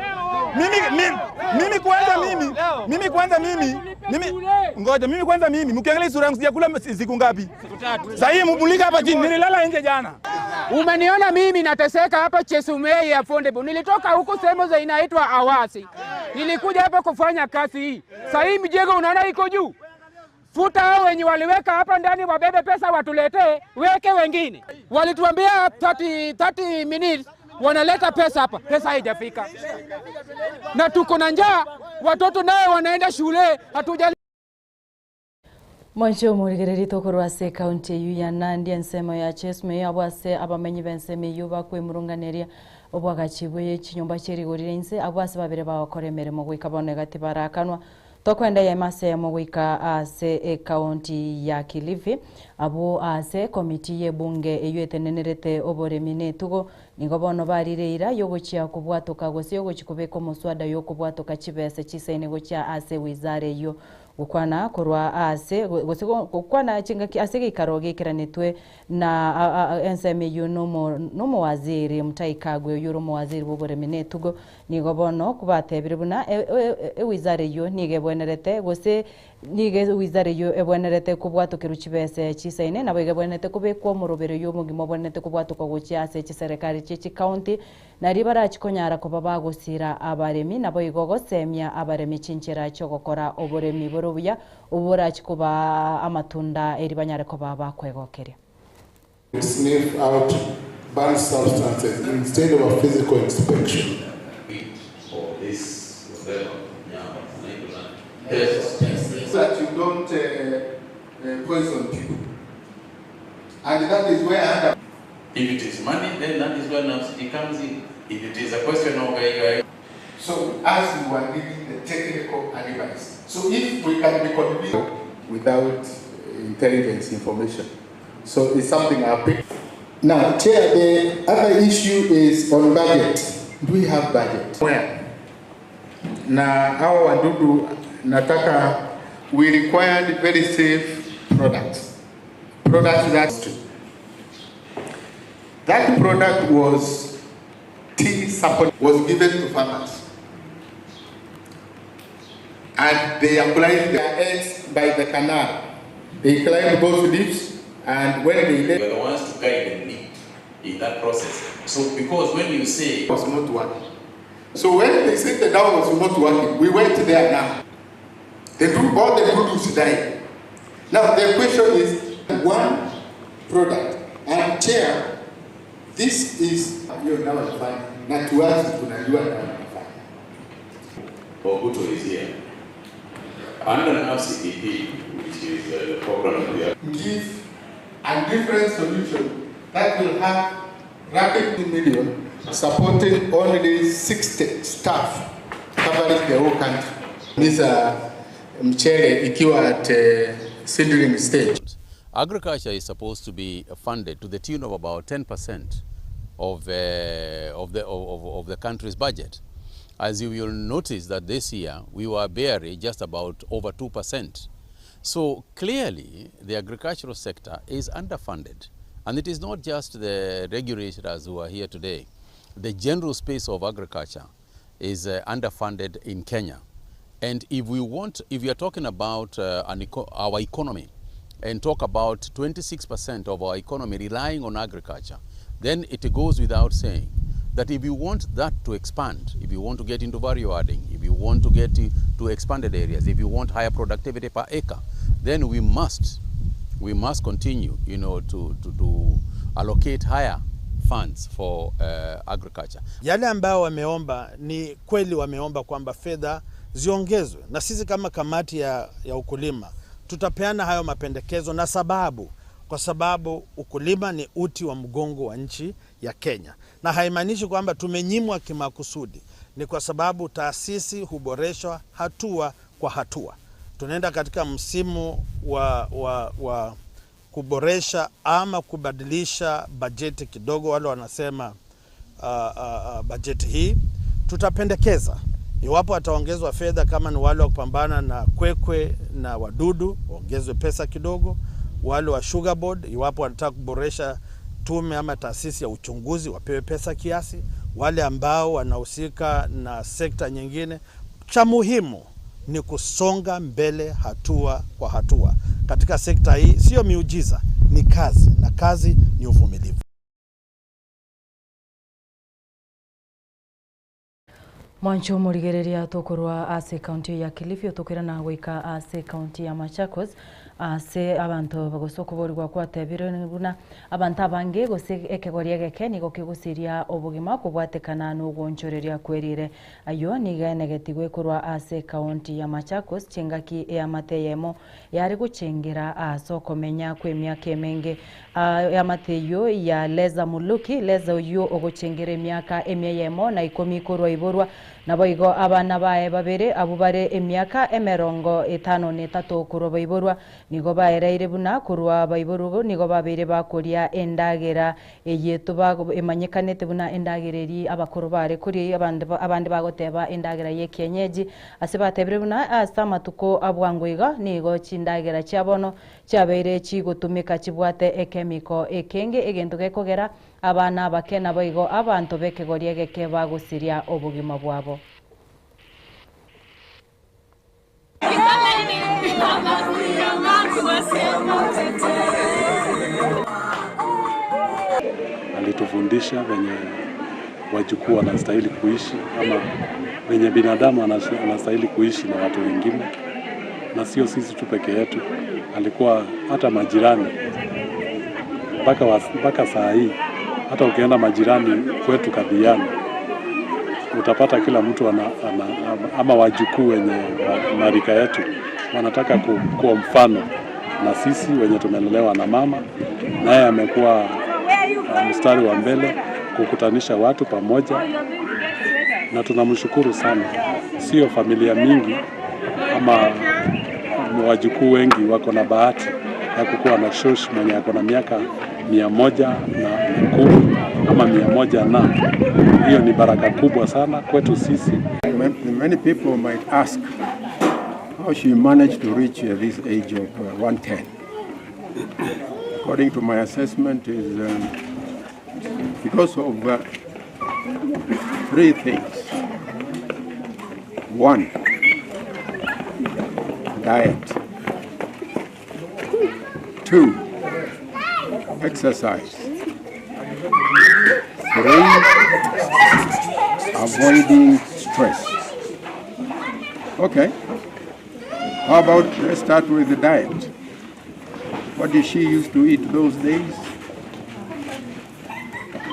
Mimi mimi mimi kwanza mimi mimi kwanza mimi mimi ngoja mimi kwanza mimi mkiangalia sura yangu sijakula siku ngapi? Sasa hii mumulika hapa chini, nililala nje jana. Umeniona mimi nateseka hapa Chesumei affordable. Nilitoka huko sehemu za inaitwa Awasi, nilikuja hapa kufanya kazi hii. Sasa hii mjengo unaona iko juu, futa hao wenye waliweka hapa ndani wabebe pesa watuletee, weke wengine. Walituambia 30, 30 minutes wanaleta pesa hapa, pesa haijafika, na tuko na njaa, watoto naye wanaenda shule, hatuja Mwanche omorigereria tokorwa ase ekaunti eyio ya Nandi ensemo ya Chesme abwo ase abamenyi b'ensemo eyio bakwemurunganeria obwagachi bwe chinyomba chie rigori ria inse abwo ase babere bagokora emeremo goika bono iga tibarakanwa. Tokwenda eyemo ase eyemo goika ase ekaunti ya Kilifi abwo ase ekomiti ya ebunge eyio etenenerete oboremi na etugo nigo bono barire eira yogochia kobwatoka gose yogochia kobeka omoswada yokobwatoka chibesa chisaine gochia ase wizara eyio. Gokwana korwa ase gose gokwana chingaki ase egeikaro geikeranetwe na ensemo eyio nomowaziri Mutahi Kagwe oyio ore omowaziri bw'oboremi na etugo nigo bono batebire buna ewizara eyio nigo ebwenerete gose nigo ewizara eyio ebwenerete kobwatokerwa chibese chisaine naboigo ebwenerete kobekwa omoroberi oyio omogima obwenerete kobwatokwa gochia ase chiserekari chie chikaunti Nario barachie konyara koba bagosiira abaremi, naboigo gosemia abaremi chinchera chi'ogokora oboremi bore obuya, obwo borachie kobaa amatunda erio banyare koba bakwegokeria. Sniff out banned substances instead of a physical inspection. That you don't poison people and that is where under. If it is money, then that is where NAPSG comes in. If it is a question of a, So as we were giving the technical advice. So if we can be convinced without intelligence information. So it's something I pick. Now, Chair, the other issue is on budget. Do we have budget? Where? Na hawa wadudu nataka we required very safe products. Products that that product was tea support was given to farmers. And they applied their eggs by the canal. They climbed both leaves and when they left. We are the ones to guide and lead in that process. So because when you say was not working. So when they said the dam was not working, we went there now. The, all the produce died. Now the question is one product. And chair, this is hiyo dawa ifanye na tuanze tunajua dawa inafanya. Oguto is here. Under RCDP, which is the program we are give a different solution that will have rapid million supporting only 60 staff covering the whole country. Misa mchele ikiwa at seedling stage. Agriculture is supposed to be funded to the tune of about 10% of, of, the, of, of the country's budget. As you will notice that this year we were barely just about over 2%. So clearly the agricultural sector is underfunded. And it is not just the regulators who are here today. The general space of agriculture is underfunded in Kenya. And if we want, if we are talking about an eco our economy and talk about 26% of our economy relying on agriculture, then it goes without saying that if you want that to expand, if you want to get into value adding, if you want to get to, to expanded areas, if you want higher productivity per acre, then we must, we must continue, you know, to, to, to allocate higher funds for agriculture. Yale ambayo wameomba ni kweli, wameomba kwamba fedha ziongezwe, na sisi kama kamati ya, ya ukulima tutapeana hayo mapendekezo na sababu, kwa sababu ukulima ni uti wa mgongo wa nchi ya Kenya, na haimaanishi kwamba tumenyimwa kimakusudi, ni kwa sababu taasisi huboreshwa hatua kwa hatua. Tunaenda katika msimu wa, wa, wa kuboresha ama kubadilisha bajeti kidogo, wale wanasema bajeti hii tutapendekeza iwapo wataongezwa fedha, kama ni wale wa kupambana na kwekwe na wadudu waongezwe pesa kidogo, wale wa Sugar Board iwapo wanataka kuboresha tume ama taasisi ya uchunguzi wapewe pesa kiasi, wale ambao wanahusika na sekta nyingine. Cha muhimu ni kusonga mbele hatua kwa hatua katika sekta hii. Sio miujiza, ni kazi, na kazi ni uvumilivu. Mwancho omorigereria tokorwa ase ekaunti ya Kilifi otokoirana goika ase ekaunti ya Machakos ase abanto gose okoborigwa gwatebirwe buna abanto abange gose ekegori egeke nigo kegosiria obogima kobwatekana na ogoonchoreria kwerire. Ayio nigo enegetigwe korwa ase ekaunti ya Machakos chingaki eamate eyemo yare gochengera ase okomenya kwa emiaka emenge. Eamate eyio ya Leza Muluki, Leza oyio ogochengera emiaka emia eyemo na ikomi korwa iborwa. Naboigo abana baye babere, abwo bare emiaka emerongo etano na etato korwa baiborwa, nigo baereire buna korwa baiborwa nigo babeire bakoria endagera eye emanyekanete buna endagera eria abakoro bare koria, abande bagoteba endagera y'ekienyeji. Ase batebire buna ase amatuko a bwango iga nigo chindagera chia bono chiabeire chigotumeka chibwate ekemiko ekenge, egento gekogera Abana abake naboigo abanto b'ekegori egeke bagosiria obogima bwabo. Alitufundisha venye wajukuu wanastahili kuishi ama venye binadamu anastahili kuishi na watu wengine, na sio sisi tu peke yetu, alikuwa hata majirani mpaka saa hii, hata ukienda majirani kwetu Kadhiani utapata kila mtu ana, ana, ama wajukuu wenye marika yetu wanataka kuwa mfano na sisi wenye tumelelewa na mama, naye amekuwa mstari wa mbele kukutanisha watu pamoja, na tunamshukuru sana. Sio familia mingi ama wajukuu wengi wako na bahati ya kukuwa na shosh mwenye ako na miaka 110 ama 100 na hiyo ni baraka kubwa sana kwetu sisi. Many people might ask how she managed to reach this age of 110. According to my assessment is because of three things. One, diet. Two, exercise. Three, avoiding stress. Okay. How about let's start with the diet. What did she used to eat those days?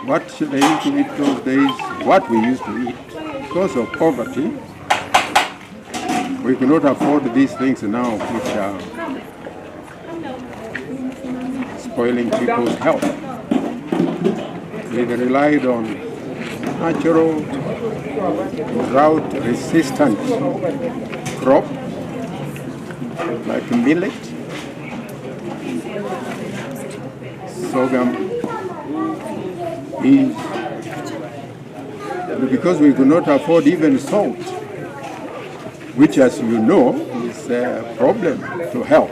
What should they used to eat those days? What we used to eat. Because of poverty, we cannot afford these things now, which are spoiling people's health. They relied on natural drought-resistant crop like millet, sorghum, beans. And because we could not afford even salt, which, as you know, is a problem to health.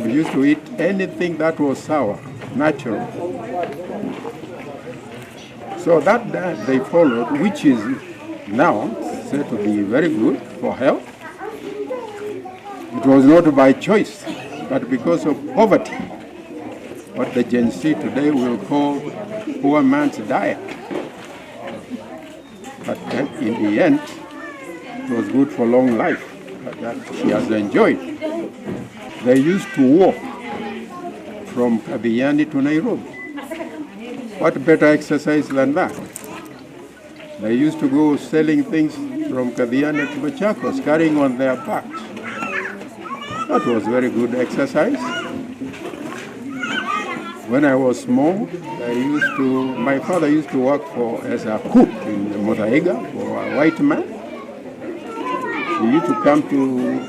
We used to eat anything that was sour, natural. So that diet they followed, which is now said to be very good for health, it was not by choice, but because of poverty, what the Gen Z today will call poor man's diet. But then in the end, it was good for long life that she has enjoyed. They used to walk from Kathiani to Nairobi. What better exercise than that? They used to go selling things from Kathiani to Machakos, carrying on their backs. That was very good exercise. When I was small, my father used to work as a cook in Muthaiga for a white man. He used to come to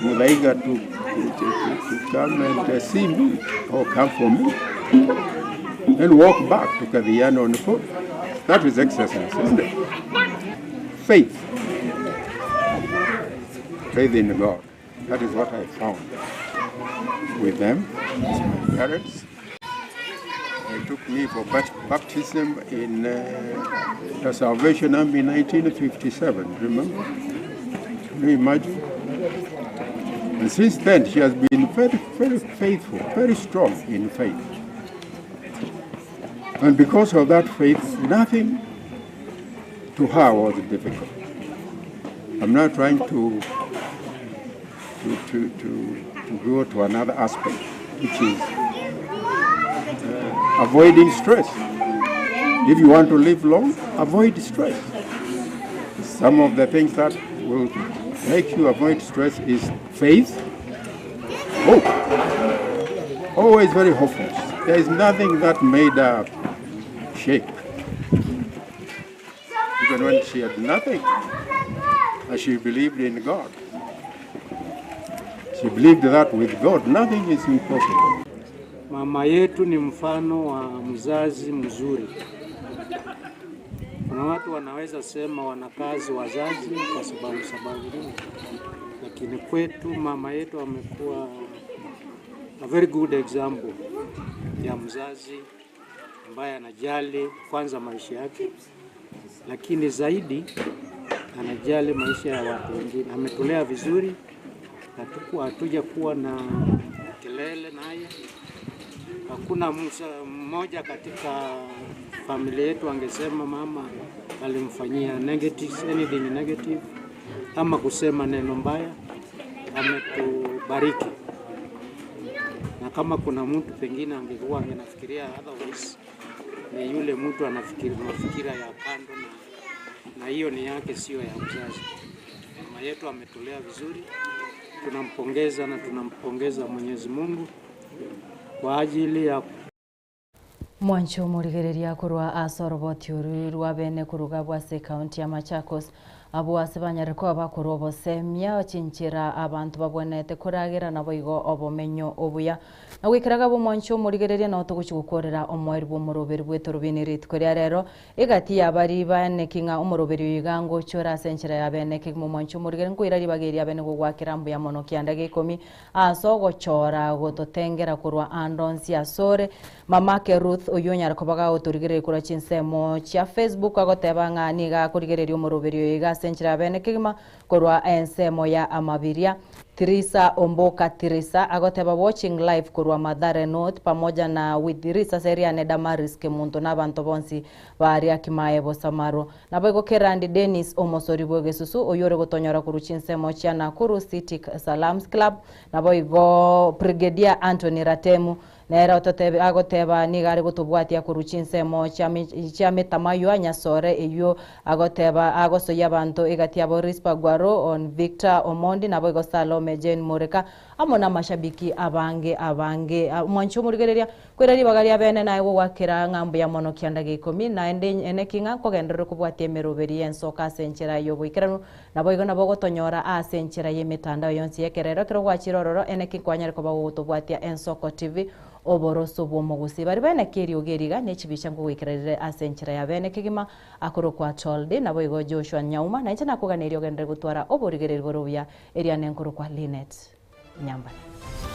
Muthaiga to come and see me or come for me, then walk back to Kathiani on foot. That is exercise, isn't it? Faith. Faith in God. That is what I found with them, as my parents. They took me for baptism in the Salvation Army in 1957, remember? Can you imagine? And since then, she has been very, very faithful, very strong in faith. And because of that faith, nothing to her was difficult. I'm not trying to go to another aspect, which is avoiding stress. If you want to live long, avoid stress. Some of the things that will make you avoid stress is faith, hope. Always very hopeful. There is nothing that made her shake. Even when she had nothing, and she believed in God. She believed that with God nothing is impossible. Mama yetu ni mfano wa mzazi mzuri. Kuna watu wanaweza sema wana kazi wazazi kwa sababu sababu nini, lakini kwetu mama yetu amekuwa a very good example ya mzazi ambaye anajali kwanza maisha yake, lakini zaidi anajali maisha ya watu wengine. Ametulea vizuri, hatuja kuwa na kelele naye. Hakuna mmoja katika familia yetu angesema mama alimfanyia negative, anything negative ama kusema neno mbaya. Ametubariki, na kama kuna mtu pengine angekuwa angenafikiria otherwise, ni yule mtu anafikiri mafikira ya kando, na hiyo ni yake, sio ya mzazi. Mama yetu ametulea vizuri, tunampongeza na tunampongeza Mwenyezi Mungu kwa ajili ya Mwancho omorigereria korwa ase oroboti oru rwa bene koruga bwase ekaunti ya Machakos abwo ase banyare koba bakorwa obosemia chinchera abanto babwenerete koragera nabo igo obomenyo obuya. Na goikeraga abwo omwancho omorigereria nabo togochi gokorera omoerio bwa omoroberi bwa etorobini rituko ria rero egati ya bari baeneki ng'a omoroberi oyo iga ngochore ase enchera ya bene kegima omwancho omorigereria nkoira ribaga eria bene gogwakera mbuya mono kianda gia ikomi ase ogochora gototengera korwa ande onsi asore. Mamake Ruth oywo onyare koba gagotorigereria korwa chinsemo chia Facebook agoteba ng'a nigo akorigereria omoroberi oyo iga ase enchera ya bene kegima korwa ensemo ya amabiria. Tirisa Omboka Tirisa agoteba watching live korwa Mathare North pamoja na with risase riane Damaris Kemunto na abanto bonsi baria Kimaye Bosamaro. Naboigo Kerandi Dennis omosori bw'egesusu oywo ore gotonyora korwa chinsemo chia Nakuru City Salams Club. Naboigo Brigadier Anthony Ratemu nere ototebe agoteba nigo are gotobwatia korwa chinsemo chia metamaywa Nyasore eywo agoteba agosoyia abanto egati yabo Risper Gwaro on Victor Omondi naboigo Salome Jane Moreka amo namashabiki abange abange. Omwanchi omorigereria kwera ribaga ria bene naye gogwakera ng'a mbuya mono kianda gia ikomi naende eneki ng'a nkogenderere kobwatia emeroberi y'ensoka ase enchera y'oboikeranu Naboigo nabo ogotonyora ase enchera y'emetandao yonsi y'ekerero ekero gwachire ororo eneki nkwanyare koba gogotobwatia Ensoko TV oboroso bw'omogusii. Baria beneki eriogi eri iga nechibicha nkogoikera rire ase enchera ya bene kegima akorokwa Toldi naboigo Joshua Nyauma nainche nakoganeria ogenderere gotwara oborigereria bore obuya eriane nkorokwa Linet Nyambane.